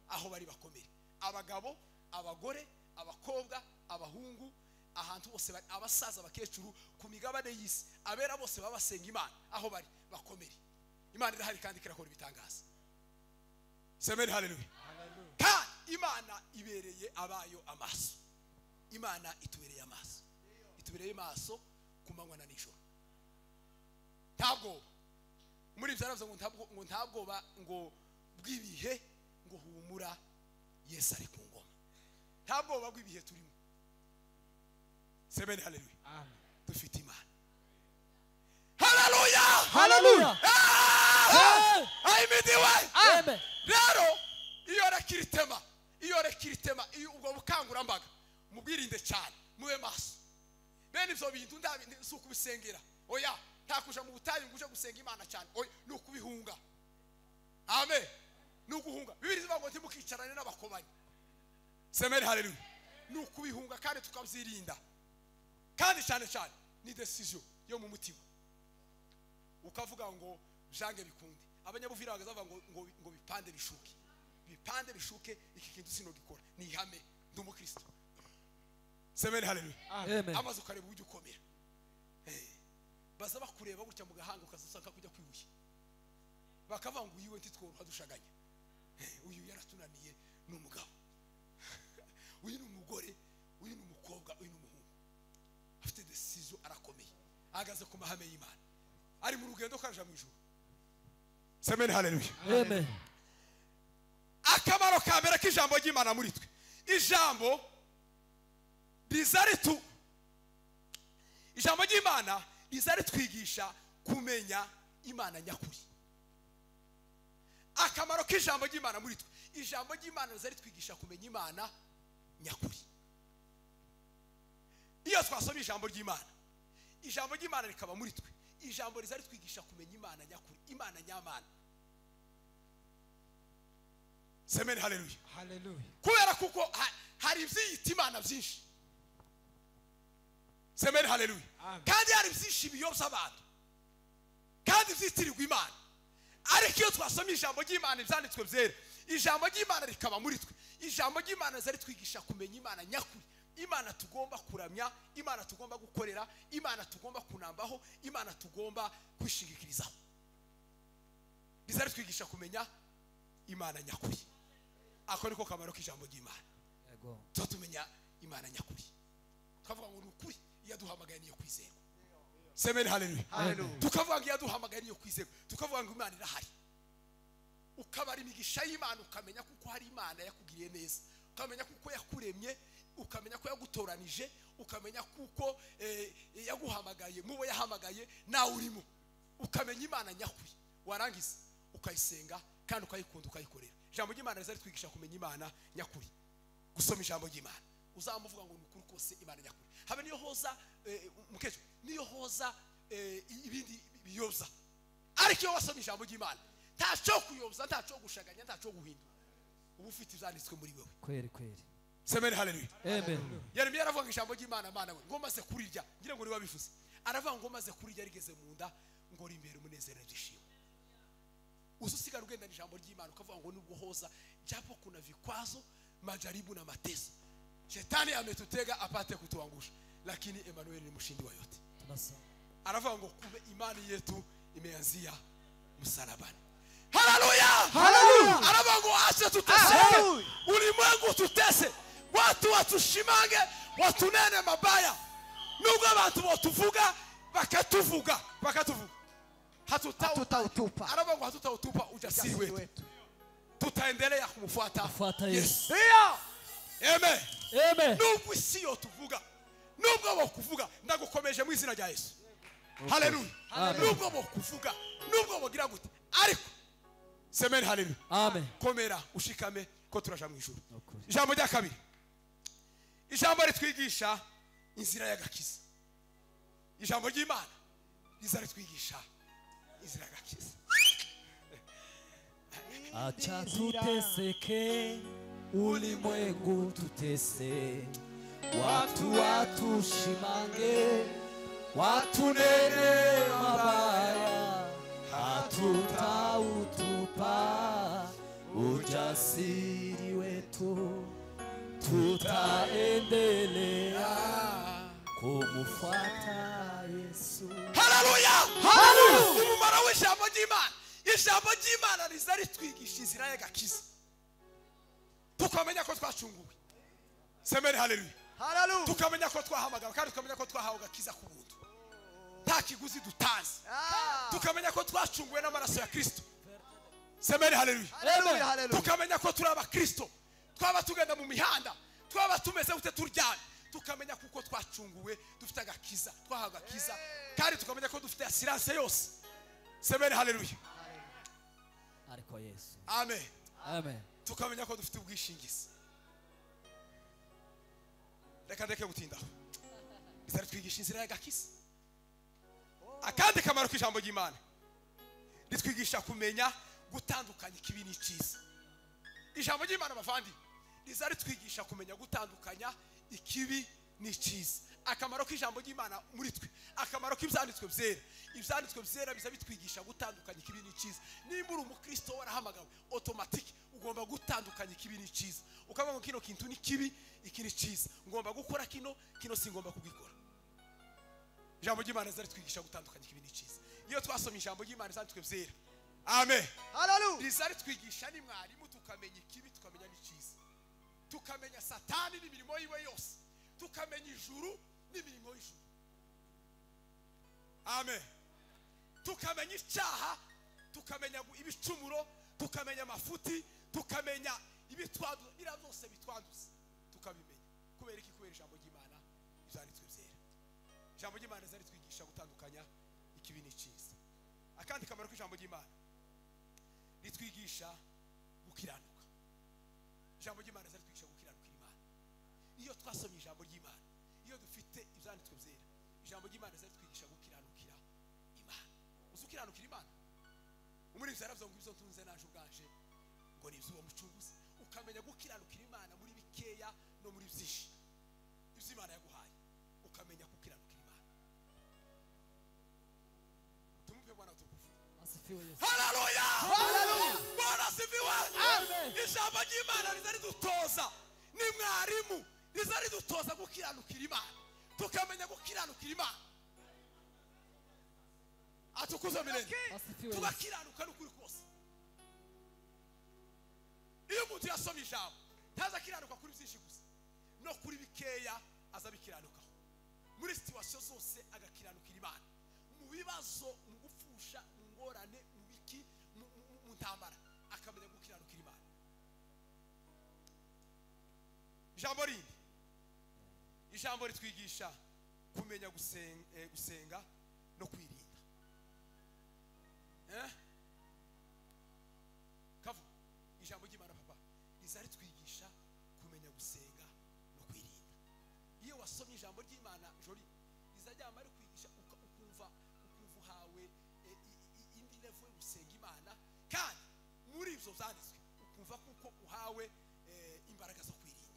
Speaker 1: aho bari bakomere, abagabo, abagore, abakobwa, abahungu, ahantu bose bari, abasaza, abakecuru, ku migabane y'isi, abera bose babasenga Imana aho bari bakomere. Imana irahari kandi irakora ibitangaza. Semeni haleluya. Kandi Imana ibereye abayo amaso. Imana itubereye amaso, itubereye amaso ku manywa na nijoro. Ntabwo muri ibyo yaravuze ngo ntabwoba ngo bw'ibihe, ngo humura Yesu ari ku ngoma. Ntabwoba bw'ibihe turimo. Semeni haleluya. Dufite Imana. Haleluya.
Speaker 8: Haleluya.
Speaker 1: Ayimidiwe.
Speaker 8: Amen.
Speaker 1: Rero iyo rekiritema, iyo rekiritema, iyo ubwo bukangurambaga mubwirinde cyane, mube maso. Bene ibyo bintu si ukubisengera. Oya, ntakuja mu butayu ngo uje gusenga Imana cyane. Oya, ni ukubihunga. Amen. Ni uguhunga. Bibiri zivuga ngo ntimukicarane n'abakobanyi. Semeni haleluya. Ni ukubihunga kandi tukabyirinda. Kandi cyane cyane ni decision yo mu mutima. Ukavuga ngo jange bikunde. Abanyabuvira bagazavuga ngo ngo bipande bishuke. Bipande bishuke, iki kintu sinogikora. Ni ihame, ndi umukristo. Semeni haleluya.
Speaker 8: Amen.
Speaker 1: Amaze ukareba ujye ukomera. Baza bakureba gutya mu gahanga ukazasanga kujya kwibuye. Bakavuga ngo uyiwe ntitworoha dushaganya. Uyu yaratunaniye, ni umugabo. Uyu ni umugore, uyu ni umukobwa, uyu ni umuhungu. Afite decision, arakomeye. Ahagaze ku mahame y'Imana. Ari mu rugendo kaja mu ijuru. Semeni haleluya.
Speaker 8: Amen.
Speaker 1: Akamaro ka mbere k'ijambo ry'Imana muri twe. Ijambo rizaritu, ijambo ry'Imana rizaritwigisha kumenya Imana nyakuri. Akamaro k'ijambo ry'Imana muri twe. Ijambo ry'Imana rizaritwigisha kumenya Imana nyakuri. Iyo twasoma ijambo ry'Imana, ijambo ry'Imana rikaba muri twe, ijambo rizaritwigisha kumenya Imana nyakuri, Imana nyamana. Semeni haleluya.
Speaker 7: Haleluya.
Speaker 1: Kubera kuko hari ibyiyita Imana byinshi. Semeni haleluya. Kandi hari byinshi biyobya abantu, kandi byitirirwa Imana. Ariko iyo twasoma ijambo ry'Imana, ibyanditswe byera, ijambo ry'Imana rikaba muri twe, ijambo ry'Imana rizaritwigisha kumenya Imana nyakuri, Imana tugomba kuramya, Imana tugomba gukorera, Imana tugomba kunambaho, Imana tugomba kwishingikirizaho. Rizaritwigisha kumenya Imana nyakuri. Ako niko kamaro k'ijambo ry'Imana.
Speaker 8: Yego.
Speaker 1: Tutumenya Imana nyakuri. Tukavuga ngo ni ukuri iyaduhamagaye niyo kwizerwa. Semeni haleluya. Tukavuga ngo iyaduhamagaye niyo kwizerwa. Tukavuga ngo Imana irahari. Ukabara imigisha y'Imana, ukamenya kuko hari Imana yakugiriye neza, ukamenya kuko yakuremye, ukamenya ko yagutoranije, ukamenya kuko yaguhamagaye, mubo yahamagaye nawe urimo. Ukamenya Imana nyakuri. Warangiza ukayisenga kandi ukayikunda, ukayikorera. Ijambo ry'Imana rizaritwigisha kumenya Imana nyakuri. Gusoma ijambo ry'Imana uzamuvuga ngo ni ukuri kose Imana nyakuri. Habe niyo hoza mukecuru, niyo hoza ibindi biyoza, ariko iyo wasoma ijambo ry'Imana ntacyo kuyoza, ntacyo gushaganya, ntacyo guhindura. Uba ufite ibyanditswe muri wewe.
Speaker 8: Kweri kweri.
Speaker 1: Semeni haleluya.
Speaker 8: Amen.
Speaker 1: Yeremiya aravuga ijambo ry'Imana, Mana we ngo maze kurirya, ngira ngo niba bivuze. Aravuga ngo maze kurirya rigeze mu nda, ngo rimbere umunezero n'ibyishimo. Uzusigara ugenda ijambo ry'Imana ukavuga ngo nubwo hoza japo kuna vikwazo, majaribu na mateso, Shetani ametutega apate kutuangusha, lakini Emmanuel ni mshindi wa yote. Aravuga ngo kumbe imani yetu imeanzia msalabani. Haleluya!
Speaker 7: Haleluya!
Speaker 1: Aravuga ngo acha tuteseke, ulimwengu tutese, watu watushimange, Watunene mabaya. Nubwo abantu botuvuga bakatuvuga hatutautupa. Aravuga ngo hatutautupa ujasiri wetu. Tutaendelea kumfuata Yesu. Amen.
Speaker 8: Amen.
Speaker 1: Nubwo isi yotuvuga, nubwo bokuvuga, ndagukomeje mu izina rya Yesu. Haleluya. Nubwo bokuvuga, nubwo bogira gute, ariko semeni haleluya.
Speaker 8: Amen.
Speaker 1: Komera ushikame ko turaja mu ijuru. Ijambo rya kabiri, ijambo ritwigisha inzira y'agakiza. Ijambo ry'Imana riza ritwigisha inzira y'agakiza.
Speaker 8: Acha tuteseke, ulimwengu tutese, watu watushimange, watunene mabaya, hatutautupa ujasiri wetu, tutaendelea kumfuata Yesu.
Speaker 1: Haleluya!
Speaker 8: Haleluya!
Speaker 1: Umumaro w'ijambo ry'Imana, ijambo ry'Imana riza ritwigisha inzira y'agakiza, tukamenya ko twacunguwe. Semeni haleluya.
Speaker 7: Haleluya.
Speaker 1: Tukamenya ko twahamagawe kandi tukamenya ko twahawe agakiza ku buntu, nta kiguzi dutanze. Tukamenya ko twacunguwe n'amaraso ya Kristo. Semeni haleluya.
Speaker 7: Haleluya. Haleluya.
Speaker 1: Tukamenya ko turi abakristo, twaba tugenda mu mihanda, twaba tumeze gute turyamye, tukamenya kuko twacunguwe, dufite agakiza, twahawe agakiza, kandi tukamenya ko dufite assurance yose. Semeni haleluya.
Speaker 8: Ariko Yesu.
Speaker 1: Amen.
Speaker 8: Amen.
Speaker 1: Tukamenya ko dufite ubwishingizi. Reka ndeke gutindaho. Riza ritwigisha inzira y'agakiza. Akandi kamaro k'ijambo ry'Imana, ritwigisha kumenya gutandukanya ikibi n'icyiza. Ijambo ry'Imana bavandi riza ritwigisha kumenya gutandukanya ikibi n'icyiza. Akamaro k'ijambo ry'Imana muri twe, akamaro k'ibyanditswe byera, ibyanditswe byera biza bitwigisha gutandukanya ikibi n'icyiza. Nimba uri umukristo warahamagawe, automatic ugomba gutandukanya ikibi n'icyiza. Ukavuga ngo kino kintu ni kibi, iki ni cyiza, ngomba gukora kino, kino singomba kugikora. Ijambo ry'Imana riza ritwigisha gutandukanya ikibi n'icyiza. Iyo twasomye ijambo ry'Imana ryanditswe byera, amen,
Speaker 7: Haleluya,
Speaker 1: riza ritwigisha ni mwarimu, tukamenya ikibi tukamenya n'icyiza, tukamenya Satani n'imirimo yiwe yose, tukamenya ijuru n'imirimo y'ijuru. Amen. Tukamenya icyaha, tukamenya ibicumuro, tukamenya amafuti, tukamenya ibitwanduza, biriya byose bitwanduza tukabimenya. Kubera iki? Kubera ijambo ry'Imana ibyanditswe byera. Ijambo ry'Imana riza ritwigisha gutandukanya ikibi n'icyiza. Akandi kamaro k'ijambo ry'Imana, ritwigisha gukiranuka. Ijambo ry'Imana riza ritwigisha gukiranukira Imana. Iyo twasomye ijambo ry'Imana, iyo dufite ibyanditswe byera, ijambo ry'Imana riza ritwigisha gukiranukira Imana. Uzi ukiranukira Imana? Umurivyi yaravuze ngo ibyo ntunze naje ubwanje ngo ni iby'uwo mucunguzi. Ukamenya gukiranukira Imana muri bikeya no muri byinshi. Ibyo Imana yaguhaye, ukamenya gukiranukira Imana. Tumpe Bwana utukufu.
Speaker 8: Asifiwe Yesu.
Speaker 1: Haleluya!
Speaker 8: Haleluya!
Speaker 1: Bwana asifiwe.
Speaker 8: Amen.
Speaker 1: Ijambo ry'Imana riza ridutoza, ni mwarimu, riza ridutoza gukiranukira Imana, tukamenya gukiranukira Imana. Atukuzwe milele.
Speaker 8: Asifiwe Yesu.
Speaker 1: Tugakiranuka n'ukuri kose. Iyo umuntu yasomye ijambo, ntaza akiranuka kuri byinshi gusa, no kuri bikeya aza abikiranukaho. Muri situation zose agakiranukira Imana. Mu bibazo, mu gupfusha, mu ngorane, mu biki, mu ntambara, akamenya gukiranukira Imana. Ijambo rindi, ijambo ritwigisha kumenya gusenga no kwirinda. Kavu, ijambo ry'Imana papa riza ritwigisha kumenya gusenga no kwirinda. Iyo wasomye ijambo ry'Imana jori, riza ryama rikwigisha ukumva uhawe indi level yo gusenga Imana, kandi muri ibyo byanditswe ukumva kuko uhawe imbaraga zo kwirinda.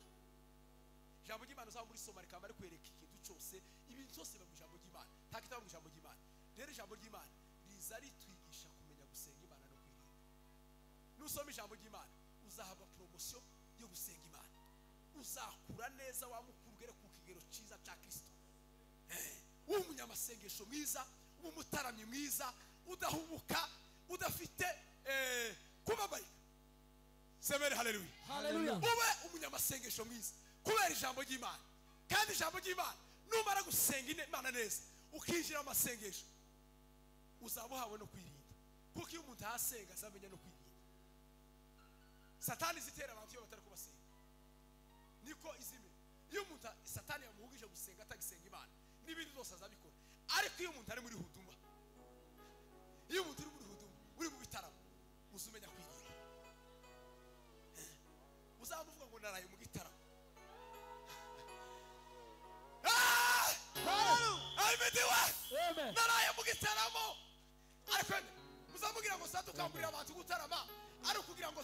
Speaker 1: Ijambo ry'Imana uzaba muri soma rikaba rikwereka ikintu cyose, ibintu byose biba mu ijambo ry'Imana, nta kitaba mu ijambo ry'Imana. Rero ijambo ry'Imana riza ritwigisha kumenya gusenga Imana no kwirinda. Nusoma ijambo ry'Imana uzahabwa promotion yo gusenga Imana, uzakura neza wa mukuru ugere ku kigero cyiza cya Kristo. W'umunyamasengesho mwiza, w'umutaramyi mwiza, udahubuka, udafite kubabarika. Semere haleluya.
Speaker 8: Haleluya.
Speaker 1: Ube umunyamasengesho mwiza kubera ijambo ry'Imana. Kandi ijambo ry'Imana numara gusenga Imana neza ukinjira amasengesho uzaba uhawe no kwirinda, kuko iyo umuntu asenga azamenya no kwirinda. Satani zitera abantu iyo batari kubasenga, niko izime. Iyo umuntu Satani yamuhugije gusenga atagisenga Imana n'ibindi byose azabikora. Ariko iyo umuntu ari muri huduma, iyo umuntu uri muri huduma uri mu bitaramo, uzumenya kwirinda. Uzamuvuga ngo naraye mu gitaramo. Amen. Naraye mu gitaramo. Ariko muzamubwira ngo satukangurira abantu gutarama ari kugira ngo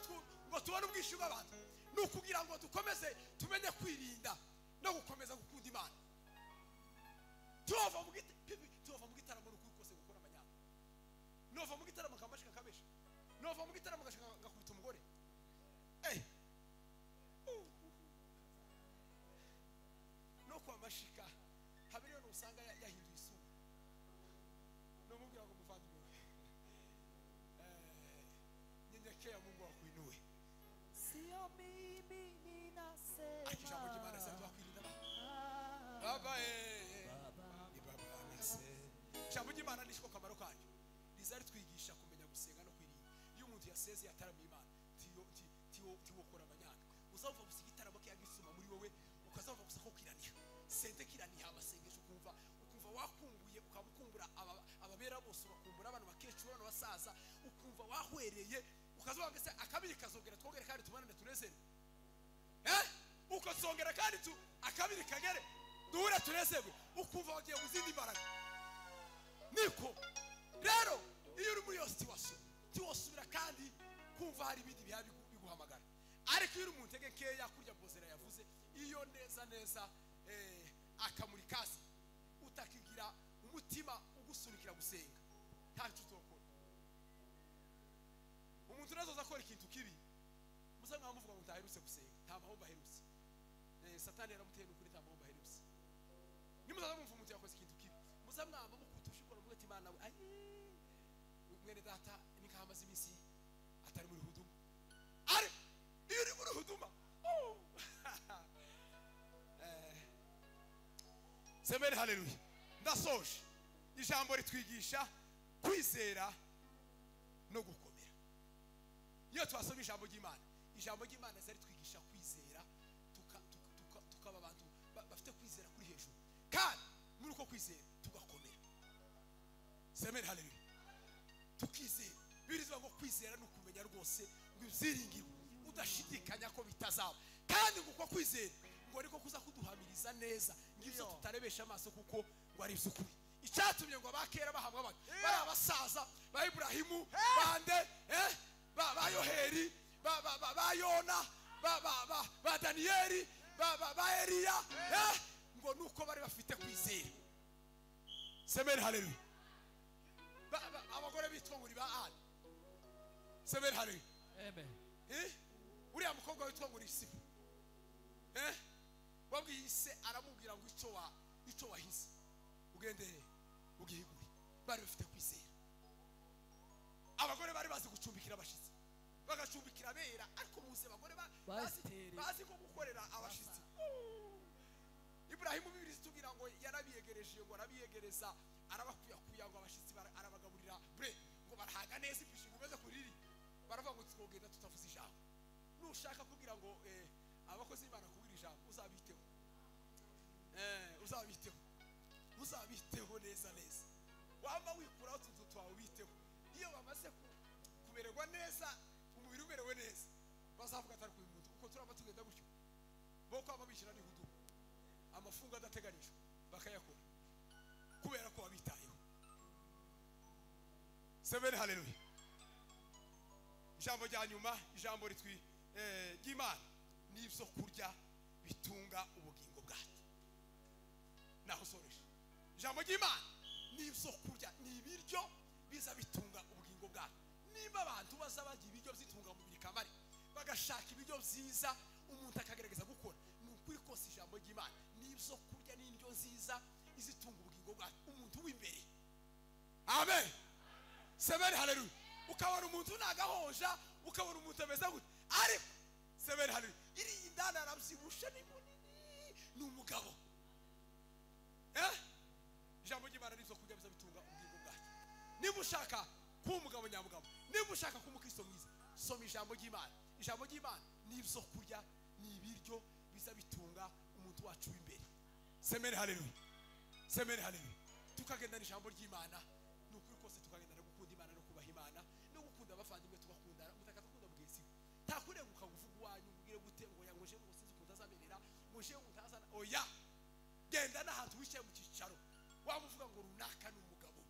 Speaker 1: tubone ubwishyu bw'abantu, ni ukugira ngo dukomeze tumenye kwirinda no gukomeza gukunda Imana. Tuva mu gitaramo n'ukuri kose gukora amanyanga. Nova mu gitaramo kamashika kabesha. Nova mu gitaramo gashika gakubita umugore. No kwa mashika habiriyo usanga yahinduye isura. No mubwira ngo muvandimwe nyenyekea Mungu akuinue.
Speaker 8: Sio mimi ninasema.
Speaker 1: Akisha Mungu anasema kwirinda baba ni baba anasema. Ijambo ry'Imana nishiko kamaro kanyu rizari twigisha kumenya gusenga no kwirinda. Iyo umuntu yaseze yataramiye Imana tiwokora amanyanga, uzava gusa igitaramo kiyagisuma muri wowe, ukazava gusa ko kiraniha sente kiraniha amasengesho, ukumva wakumbuye, ukamukumbura ababera bose, ubakumbura abantu bakecuru abantu basaza, ukumva wahwereye, ukazoba ngese akabiri kazongera twongere kandi tumanane tunezere. Ukazongera kandi tu akabiri kagere duhure tunezerwe, ukumva wagiye mu zindi mbaraga. Niko rero iyo uri muri iyo situation tiwosubira kandi kumva hari ibindi biha biguhamagara. Ariko iyo uri mu ntege nkeya kurya Bozera yavuze iyo neza neza akamuri kasi utakigira umutima ugusunikira gusenga ntacyo utokora. Umuntu nazoza akora ikintu kibi musa mwamuvuga ngo ntaherutse gusenga, nta mahomba aherutse. Satani yaramuteye n'ukuri nta mahomba aherutse. Nimuzaza mumva umuntu yakoze ikintu kibi musa mwamba mukutushikora muvuga ati Imana we ayi mwene data nikahamaze iminsi atari muri huduma. Ari iyo uri muri huduma Semeni haleluya. Ndasoje. Ijambo ritwigisha kwizera no gukomera. Iyo twasoma ijambo ry'Imana, ijambo ry'Imana zari twigisha kwizera, tukaba abantu bafite kwizera kuri hejuru, kandi muri uko kwizera tugakomera. Semeni haleluya. Tukizera. Birizwa ngo kwizera no kumenya rwose ngo ibyiringiro udashidikanya ko bitazaba, kandi ngo uko kwizera ngo ariko kuza kuduhamiriza neza ngibyo tutarebesha amaso kuko ngo ari iby'ukuri. Icyatumye ngo abakera bahamwa abantu bari abasaza ba Ibrahimu bande ba Yoheri ba Yona ba Danieli ba Eliya ngo nuko bari bafite kwizera. Semeni haleluya. Abagore bitwa ngo ni ba Ana. Semeni haleluya.
Speaker 8: Amen.
Speaker 1: Uriya mukobwa witwa ngo ni Sifu. Wabwiye ise aramubwira ngo icyo wahize ugende ugihigure. Bari bafite kwizera. Abagore bari bazi gucumbikira abashitsi, bagacumbikira abera, ariko muze abagore bazi ko gukorera abashitsi. Ibrahimu Bibiliya itubwira ngo yarabiyegereje, ngo arabiyegereza, arabakuyakuya ngo abashitsi arabagaburira bre, ngo barahaga neza ipishinga imeze kuriri. Baravuga ngo twogenda tutavuze ijambo. Nushaka kugira ngo abakozi b'Imana kubwira ijambo uzabiteho. Uzabiteho. Uzabiteho neza neza. Wamba wikura utuntu twawe witeho. Iyo bamaze kumererwa neza, umubiri umerewe neza, bazavuga atari kuyu muntu uko turaba tugenda gutyo. Bo kwaba bishyira ni hudu. Amafungo adateganijwe bakayakora kubera ko wabitayeho. Semeni haleluya. Ijambo rya nyuma, ijambo ritwi ry'Imana ni ibyo kurya bitunga ubugingo bwacu. Naho soresha. Ijambo ry'Imana ni ibyo kurya, ni ibiryo biza bitunga ubugingo bwacu. Nimba abantu baza bagira ibiryo byitunga umubiri kamare, bagashaka ibiryo byiza umuntu akagerageza gukora, ni ukuri kose ijambo ry'Imana ni ibyo kurya n'indyo nziza izitunga ubugingo bwacu, umuntu w'imbere. Amen. Semeni haleluya. Ukabona umuntu nagahonja, ukabona umuntu ameze gute, ariko semeni haleluya iri indana arabyibushe ni munini, ni umugabo. Ijambo ry'Imana ni ibyo kurya biza bitunga ubugingo bwacu. Niba ushaka kuba umugabo nyamugabo, niba ushaka kuba umukristo mwiza, soma ijambo ry'Imana. Ijambo ry'Imana ni ibyo kurya, ni ibiryo biza bitunga umuntu wacu w'imbere. Semeni haleluya, semeni haleluya. Tukagendana ijambo ry'Imana, ni ukuri kose tukagendana gukunda Imana no kubaha Imana no gukunda abavandimwe, tugakundana. Utakakunda mugenzi we, ntakurenguka uvuga uwanyu ubwire gute ngo yangoje ngo sinzi ukuntu azamerera, ngo je ngo ntazana. Oya, genda n'ahantu wicaye mu cyicaro wamuvuga ngo runaka ni umugabo,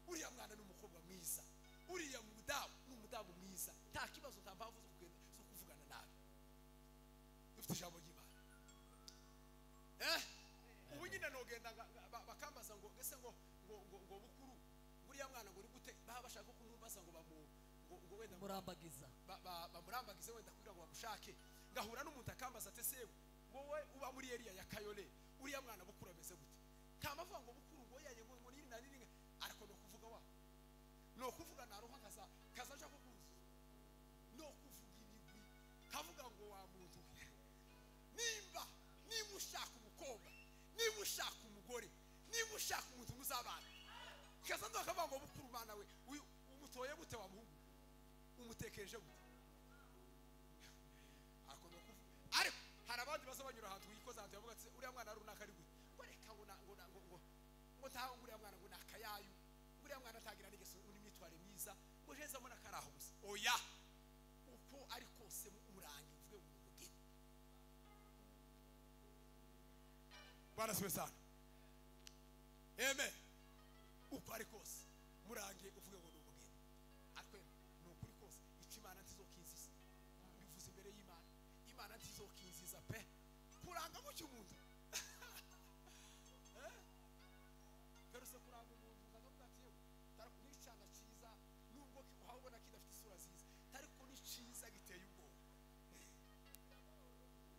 Speaker 1: uriya mwana ni umukobwa mwiza, uriya mudamu ni umudamu mwiza, nta kibazo, nta mpamvu zo kugenda zo kuvugana nabi. Dufite ijambo ry'Imana. Ubu nyine nogenda bakambaza ngo ese ngo ngo ngo bukuru uriya mwana ngo ni gute, baba bashaka kumumbaza ngo bamu ngo wenda
Speaker 8: murambagiza,
Speaker 1: bamurambagize wenda kugira ngo bamushake. Ngahura n'umuntu akambaza ati sewe wowe uba muri area ya Kayole, uriya mwana bukuru ameze gute? Kamavuga ngo bukuru ngo yaye ngo ngo niri na niri, ariko no kuvuga wa no kuvuga naroha kaza kazaja kukuza no kuvuga ibigwi kavuga ngo wa muntu nimba niba ushaka umukobwa, niba ushaka umugore, niba ushaka umuntu muzabana, kaza ndo akavuga ngo bukuru mana we umutoye gute wa muhungu, umutekereje gute? Ariko no kuvuga. Ariko hari abandi baza banyura ahantu wikoza ahantu yavuga ati uriya mwana runaka ari gute, ngo reka ngo ngo ngo ngo ntaho uriya mwana ngo nakayayu, uriya mwana atagira n'igeso n'imyitwarire myiza, ngo jeza mbona karaho gusa. Oya, uko ari kose umurangi uvuge ngo umugeni. Bwana siwe sana. Amen. Uko ari kose murangi uvuge ngo umugeni. Ariko ni ukuri kose icyo Imana ntizokinziza, bivuze imbere y'Imana, Imana ntizokinziza pe kuranga gutyo umuntu. Peruse kuranga umuntu ukavuga ati yewe n'icana cyiza, nubwo uhabona kidafite isura nziza, ariko ni cyiza giteye ubwoba,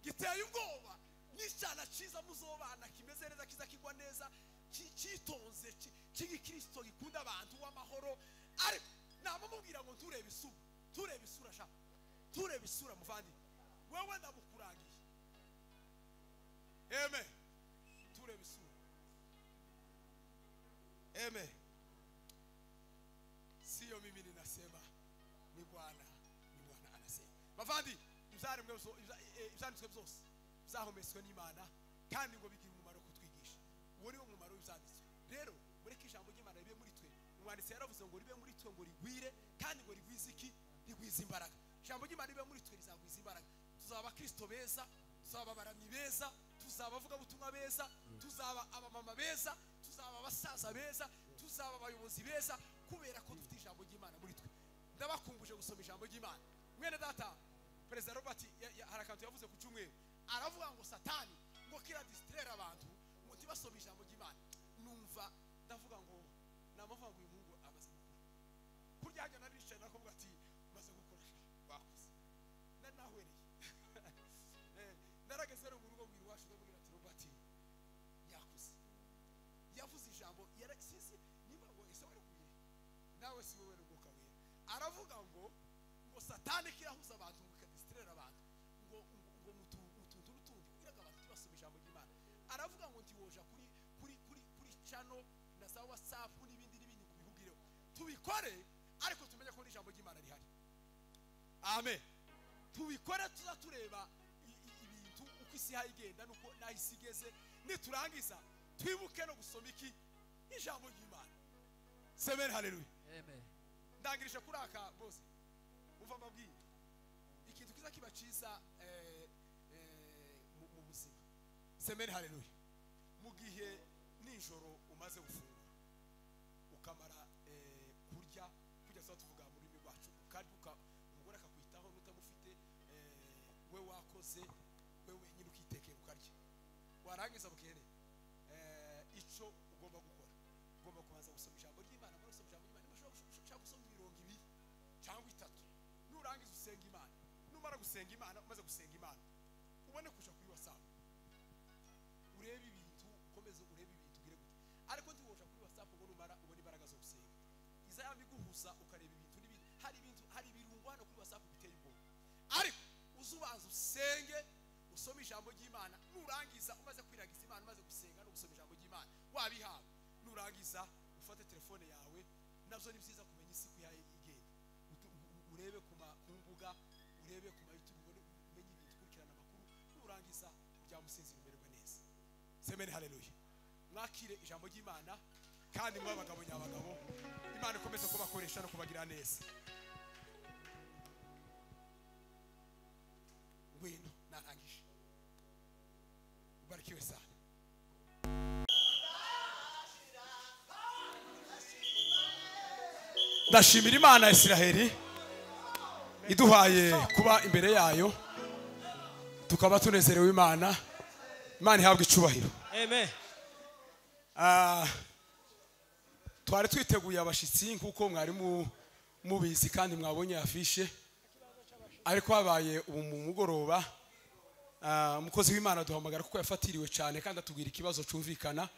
Speaker 1: giteye ubwoba. N'icana cyiza muzobana kimeze neza, kiza kigwa neza, cyitonze, cy'igikristo gikunda abantu w'amahoro. Ariko namamubwira ngo turebe isura, turebe isura sha, turebe isura muvandi, wewe ndabukurangiye. Amen. Turebe isura. Amen. Sio mimi ninasema, ni Bwana, ni Bwana anasema. Bavandi, ibyanditswe byose byahumetswe n'Imana kandi ngo bigira umumaro kutwigisha. Uwo ni wo mumaro w'ibyanditswe. Rero mureke ijambo ry'Imana ribe muri twe. Umwanditsi yaravuze ngo ribe muri twe ngo rigwire, kandi ngo rigwize iki? Rigwize imbaraga. Ijambo ry'Imana ribe muri twe rizagwiza imbaraga. Tuzaba abakristo beza, tuzaba abaramyi beza, tuzaba abavugabutumwa beza, tuzaba abamama beza, tuzaba abasaza beza, tuzaba abayobozi beza, kubera ko dufite ijambo ry'Imana muri twe. Ndabakumbuje gusoma ijambo ry'Imana. Mwene data Perezida Robert hari akantu yavuze ku cyumweru, aravuga ngo Satani ngo kira distraire abantu ngo ntibasome ijambo ry'Imana. Numva ndavuga ngo namavuga ngo uyu muhungu amaze gukura. Kurya hajya naricaye nakavuga ati maze gukura wakuze. Nari nahwereye. Narageze rero mu rugo mbwira iwacu, ndamubwira ati Robert yakuze. Yavuze ijambo yarasize niba ngo ese wari kubire nawe si wowe n'umwuka wera. Aravuga ngo ngo Satani kirahuza abantu ngo ikadistrera abantu ngo ngo mutuntu n'utundi kugira ngo abantu tibasome ijambo ry'Imana. Aravuga ngo ntiwoja kuri kuri kuri kuri channel na za WhatsApp n'ibindi n'ibindi kubihugireho. Tubikore ariko tumenye ko n'ijambo ry'Imana rihari. Amen. Tubikore tuza tureba ibintu uko isi hayigenda nuko nahisi igeze, niturangiza twibuke no gusoma iki ijambo ry'Imana. Semen haleluya.
Speaker 8: Amen.
Speaker 1: Ndangirije kuraka bose. Umva mbabwiye ikintu kiza kiba cyiza mu buzima. Semen haleluya. Mu gihe nijoro umaze gufungura ukamara kurya, kujya tuba tuvuga mu rurimi rwacu, ukarya umugore akakwitaho n'utamufite, we wakoze we wenyine ukitekera ukarya, warangiza bukene icyo ugomba gukora, ugomba kubanza gusoma ijambo ry'Imana. Muri gusoma ijambo ry'Imana ushobora gusoma imirongo ibiri cyangwa itatu, nurangiza usenga Imana. Numara gusenga Imana, umaze gusenga Imana ubone kuja kuri WhatsApp urebe ibintu, ukomeze urebe ibintu ugire gute. Ariko ntiwoja kuri WhatsApp ngo numara ubone imbaraga zo gusenga, izayabiguhuza ukareba ibintu n'ibindi. Hari ibintu, hari ibirungo hano kuri WhatsApp biteye ubwoba. Ariko uzubanza usenge, usome ijambo ry'Imana, nurangiza umaze kwiragiza Imana, umaze gusenga no gusoma ijambo ry'Imana. ry'Imana wabihawe. Nurangiza ufate telefone yawe, nabyo ni byiza kumenya isi kuyaye igenda, urebe ku mbuga, urebe ku ma YouTube, umenye ibintu, ukurikirana amakuru. Nurangiza byamusinzira umererwe neza. Semeni haleluya. Mwakire ijambo ry'Imana kandi mwa bagabo nyabagabo, Imana ikomeze kubakoresha no kubagira neza. Ngwino narangije. Ubarikiwe sana. Ndashimira Imana ya Isiraheli iduhaye kuba imbere yayo, tukaba tunezerewe Imana. Imana ihabwe icubahiro.
Speaker 4: Amen.
Speaker 1: Twari twiteguye abashitsi nkuko mwari mubizi kandi mwabonye afishe, ariko habaye ubu mu mugoroba umukozi w'Imana duhamagara kuko yafatiriwe cyane kandi atubwira ikibazo cumvikana.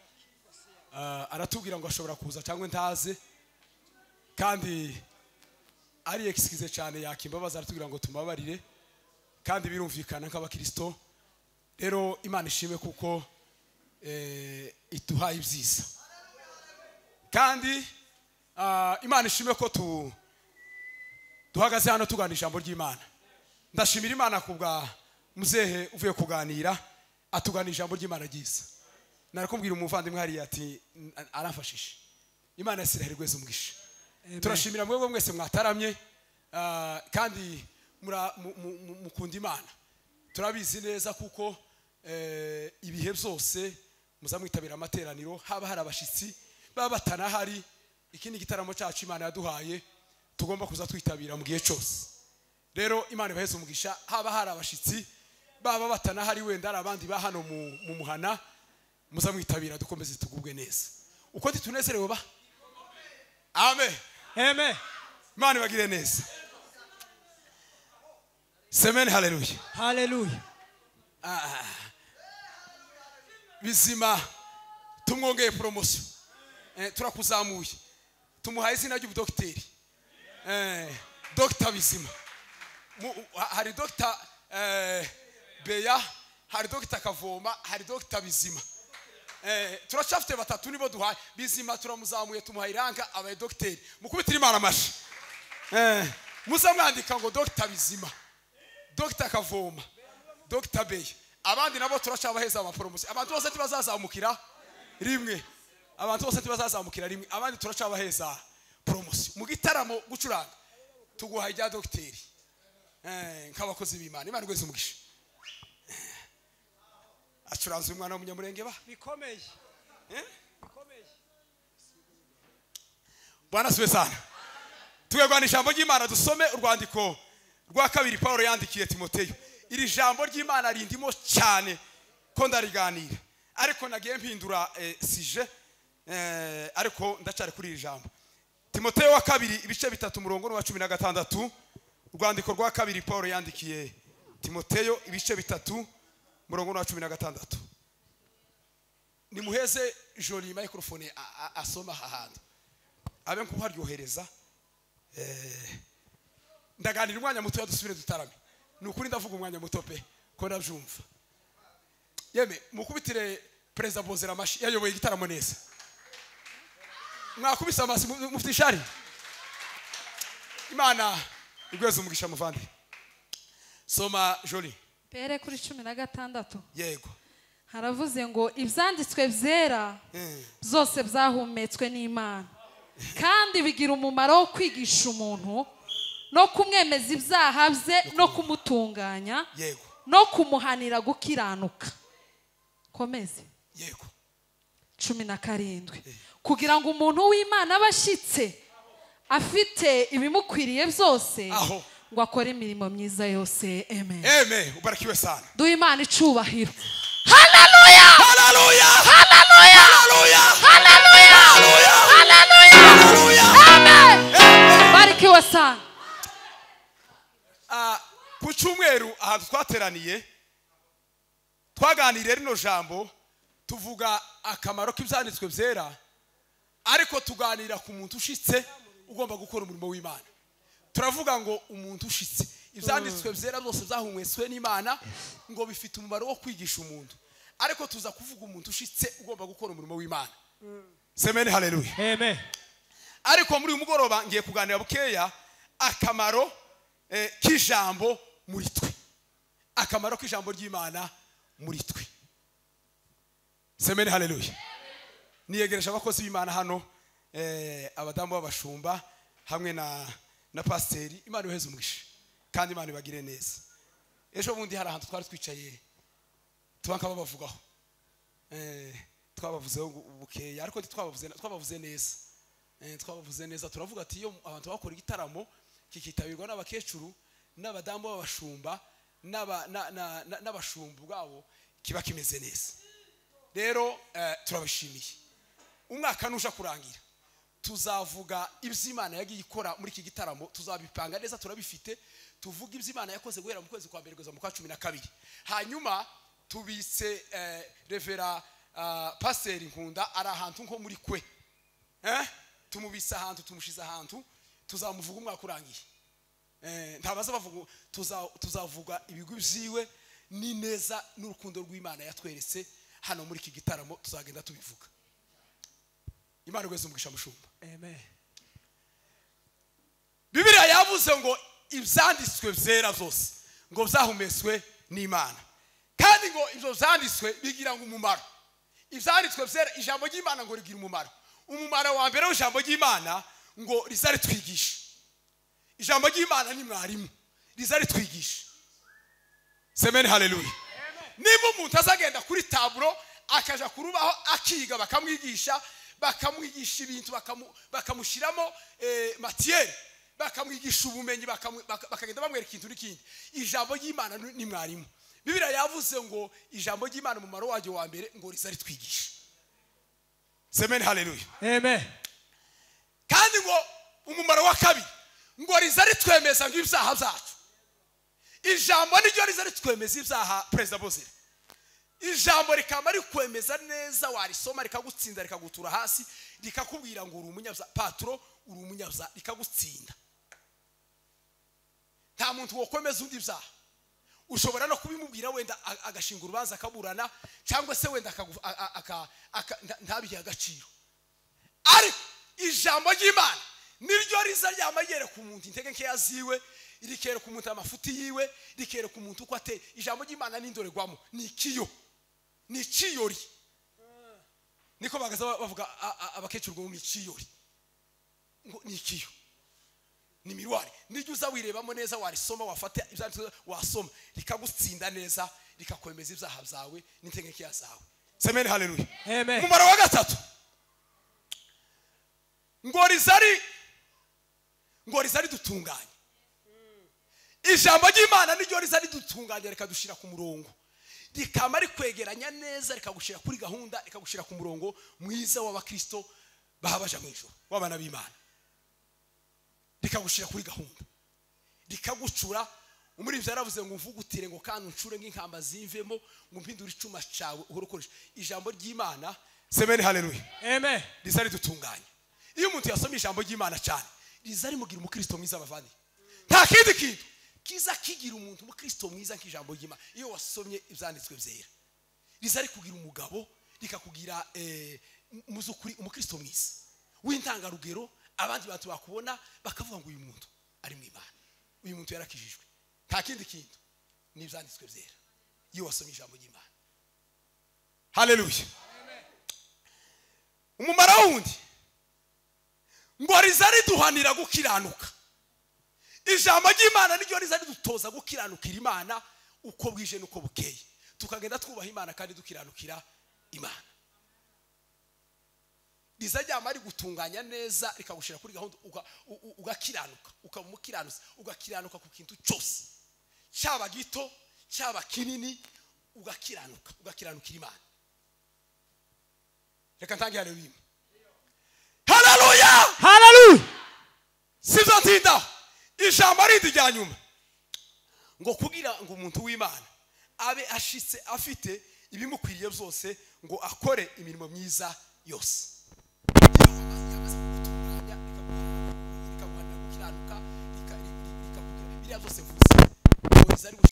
Speaker 1: Aratubwira ngo ashobora kuza cyangwa ntaze, kandi ari excuse cyane yakimbabaza, aratubwira ngo tumabarire, kandi birumvikana nk'abakristo. Rero Imana ishimwe kuko ituhaye ibyiza, kandi Imana ishimwe ko duhagaze hano tugana ijambo ry'Imana. Ndashimira Imana kubwa muzehe uvuye kuganira atugana ijambo ry'Imana ryiza. Narakubwira umuvandimwe hariya ati aramfashije. Imana Isiraheli rweze umugisha. Turashimira mwebwe mwese mwataramye, kandi mukunda Imana. Turabizi neza kuko ibihe byose muzamwitabira amateraniro, haba hari abashitsi baba batanahari. Iki ni igitaramo cyacu Imana yaduhaye, tugomba kuza twitabira mu gihe cyose. Rero Imana ibaheze umugisha, haba hari abashitsi baba batanahari, wenda ari abandi ba hano mu muhana, muzamwitabira dukomeze tugubwe neza. Uko tunezerewe ba. Amen.
Speaker 4: Amen.
Speaker 1: Imana ibagire neza. Semen haleluya.
Speaker 4: Haleluya.
Speaker 1: Bizima tumwongeye promotion. Turakuzamuye. Tumuhaye izina ry'ubudokiteri. Dr Bizima. Hari Dr Beya, hari Dr Kavoma, hari Dr Bizima. Turacafite batatu nibo duhaye. Bizima turamuzamuye tumuhaye iranga abaye dogiteri. Mukubitire Imana amashi. Muzamwandika ngo Dr Bizima, Dr Kavoma, Dr Beya. Abandi nabo turacabaheza amapromotion. Abantu bose tibazazamukira rimwe. Abantu bose tibazazamukira rimwe. Abandi turacabaheza promotion. Mu gitaramo gucuranga tuguha ijya dogiteri. Nkabakozi b'Imana. Imana igweze umugisha. Acuranze umwana w'umunyamurenge ba
Speaker 4: bikomeye. Bikomeye.
Speaker 1: Bwana siwe sana. Tugegwana ijambo ry'Imana, dusome urwandiko rwa kabiri Paulo yandikiye Timoteyo. Iri jambo ry'Imana rindimo cyane ko ndariganira, ariko nagiye mpindura sije, ariko ndacari kuri iri jambo. Timoteyo wa kabiri ibice 3 umurongo wa 16. Urwandiko rwa kabiri Paulo yandikiye Timoteyo ibice 3 umurongo wa 16. Nimuheze joli microphone asoma ahantu abe nkuharyohereza. Ndaganira umwanya muto yadusubire dutarame. Nukuri ndavuga umwanya muto pe ko ndabyumva. Yeme mukubitire President Bozera amashi yayoboye igitaramo neza. Mwakubise amasi mufite ishari. Imana igweze umugisha muvandi. Soma joli.
Speaker 8: Pere kuri 16.
Speaker 1: Yego.
Speaker 8: Haravuze ngo ibyanditswe byera byose byahumetswe n'Imana, kandi bigira umumaro wo kwigisha umuntu no kumwemeza ibyaha bye no kumutunganya.
Speaker 1: Yego.
Speaker 8: No kumuhanira gukiranuka. Komeze.
Speaker 1: Yego.
Speaker 8: 17. Kugira ngo umuntu w'Imana abashitse afite ibimukwiriye byose ngo akore imirimo myiza yose. Amen.
Speaker 1: Amen. Ubarikiwe sana.
Speaker 8: Duhe Imana icubahiro. Haleluya!
Speaker 1: Haleluya!
Speaker 8: Haleluya!
Speaker 1: Haleluya!
Speaker 8: Haleluya!
Speaker 1: Haleluya!
Speaker 8: Haleluya! Amen. Barikiwe sana.
Speaker 1: Ku cyumweru ahantu twateraniye twaganiriye rino jambo, tuvuga akamaro k'ibyanditswe byera, ariko tuganira ku muntu ushitse ugomba gukora umurimo w'Imana. Turavuga ngo umuntu ushitse, ibyanditswe byera byose byahumetswe n'Imana ngo bifite umumaro wo kwigisha umuntu. Ariko tuza kuvuga umuntu ushitse ugomba gukora umurimo w'Imana. Amen, haleluya.
Speaker 4: Amen.
Speaker 1: Ariko muri uyu mugoroba ngiye kuganira bukeya akamaro k'ijambo muri twe. Akamaro k'ijambo ry'Imana muri twe. Amen, haleluya. Niyegereje abakozi b'Imana hano, abadamu b'abashumba hamwe na pasiteri. Imana ibaheze umugisha kandi Imana ibagire neza. Ejo bundi hari ahantu twari twicaye tubanka babavugaho, twabavuzeho bukeya, ariko twabavuze neza. Twabavuze neza, turavuga ati iyo abantu bakora igitaramo kikitabirwa n'abakecuru n'abadamu b'abashumba n'abashumba ubwabo, kiba kimeze neza. Rero turabashimiye. Umwaka nuja kurangira tuzavuga iby'Imana yagiye ikora muri iki gitaramo, tuzabipanga neza, turabifite. Tuvuga iby'Imana yakoze guhera mu kwezi kwa mbere kugeza mu kwa 12. Hanyuma tubitse revera paseri Nkunda ari ahantu nko muri kwe, tumubitse ahantu, tumushize ahantu, tuzamuvuga umwaka urangiye. Ntabaza bavuga, tuzavuga ibigwi byiwe n'ineza n'urukundo rw'Imana yatweretse hano muri iki gitaramo, tuzagenda tubivuga. Imana igweze umugisha mushumba.
Speaker 4: Amen.
Speaker 1: Bibiliya yavuze ngo ibyanditswe byera byose ngo byahumetswe n'Imana, kandi ngo ibyo byanditswe bigira ngo umumaro. Ibyanditswe byera, ijambo ry'Imana ngo rigira umumaro. Umumaro wa mbere w'ijambo ry'Imana ngo rizaritwigisha. Ijambo ry'Imana ni mwarimu, rizaritwigisha. Amen, haleluya. Niba umuntu azagenda kuri taburo akaja kurubaho akiga, bakamwigisha, bakamwigisha ibintu, bakamushiramo matière, bakamwigisha ubumenyi, bakagenda bamwereka ikintu n'ikindi. Ijambo ry'Imana ni mwarimu. Bibiliya yavuze ngo ijambo ry'Imana umumaro waryo wa mbere ngo rizaritwigisha. Amen, haleluya.
Speaker 4: Amen.
Speaker 1: Kandi ngo umumaro wa kabiri ngo rizaritwemeza ngo ibyaha byacu. Ijambo niryo rizaritwemeza ibyaha. Perezida Bozera, ijambo rikaba rikwemeza neza, warisoma rikagutsinda, rikagutura hasi, rikakubwira ngo uri umunyabyaha, patro uri umunyabyaha, rikagutsinda. Nta muntu wokwemeza undi ibyaha. Ushobora no kubimubwira wenda agashinga urubanza akaburana, cyangwa se wenda ntabihe agaciro. Ariko ijambo ry'Imana niryo riza ryamagereka umuntu intege nkeya ziwe, rikereka umuntu amafuti yiwe, rikereka umuntu uko ateye. Ijambo ry'Imana ni indorerwamo, ni ikiyo, ni ikiyori. Niko bagaza bavuga abakecuru ngo ni ikiyori, ngo ni ikiyo, ni miruwari. Niryo uza wirebamo neza, warisoma, wafata ibyanditswe, wasoma, rikagutsinda neza, rikakwemeza ibyaha byawe n'intege nkeya zawe. Amen, haleluya.
Speaker 4: Amen.
Speaker 1: Umumaro wa gatatu ngo rizari dutunganye. Ijambo ry'Imana niryo rizari dutunganye, rikadushira ku murongo, rikama rikwegeranya neza, rikagushira kuri gahunda, rikagushira ku murongo mwiza w'abakristo bahabaja mu ijuru, w'abana b'Imana. Rikagushira kuri gahunda, rikagucura. Umurivyi yaravuze ngo mvugutire ngo kandi uncure nk'inkamba zimvemo, ngo mpindure icuma cawe uhora ukoresha. Ijambo ry'Imana, amen, haleluya.
Speaker 4: Amen.
Speaker 1: Rizari dutunganye. Iyo umuntu yasomye ijambo ry'Imana cyane, rizari mugira umukristo mwiza bavandi. Nta kindi kintu kiza kigira umuntu umukristo mwiza nk'ijambo ry'Imana. Iyo wasomye ibyanditswe byera, rizari kugira umugabo, rikakugira muzukuri umukristo mwiza w'intangarugero. Abandi bantu bakubona bakavuga ngo uyu muntu ari mu Imana, uyu muntu yarakijijwe. Nta kindi kintu ni ibyanditswe byera. Iyo wasomye ijambo ry'Imana. Haleluya. Umumaro wundi ngo rizari duhanira gukiranuka. Ijambo ry'Imana niryo rizari dutoza gukiranukira Imana uko bwije nuko bukeye, tukagenda twubaha Imana kandi dukiranukira Imana. Rizajya ari gutunganya neza, rikagushira kuri gahunda, ugakiranuka, ukaba umukiranutsi, ugakiranuka ku kintu cyose, cyaba gito cyaba kinini, ugakiranuka, ugakiranukira Imana. Reka ntange haleluya. Haleluya,
Speaker 4: haleluya.
Speaker 1: Sizotinda ijambo rindi rya nyuma ngo kugira ngo umuntu w'Imana abe ashitse afite ibimukwiriye byose, ngo akore imirimo myiza yose.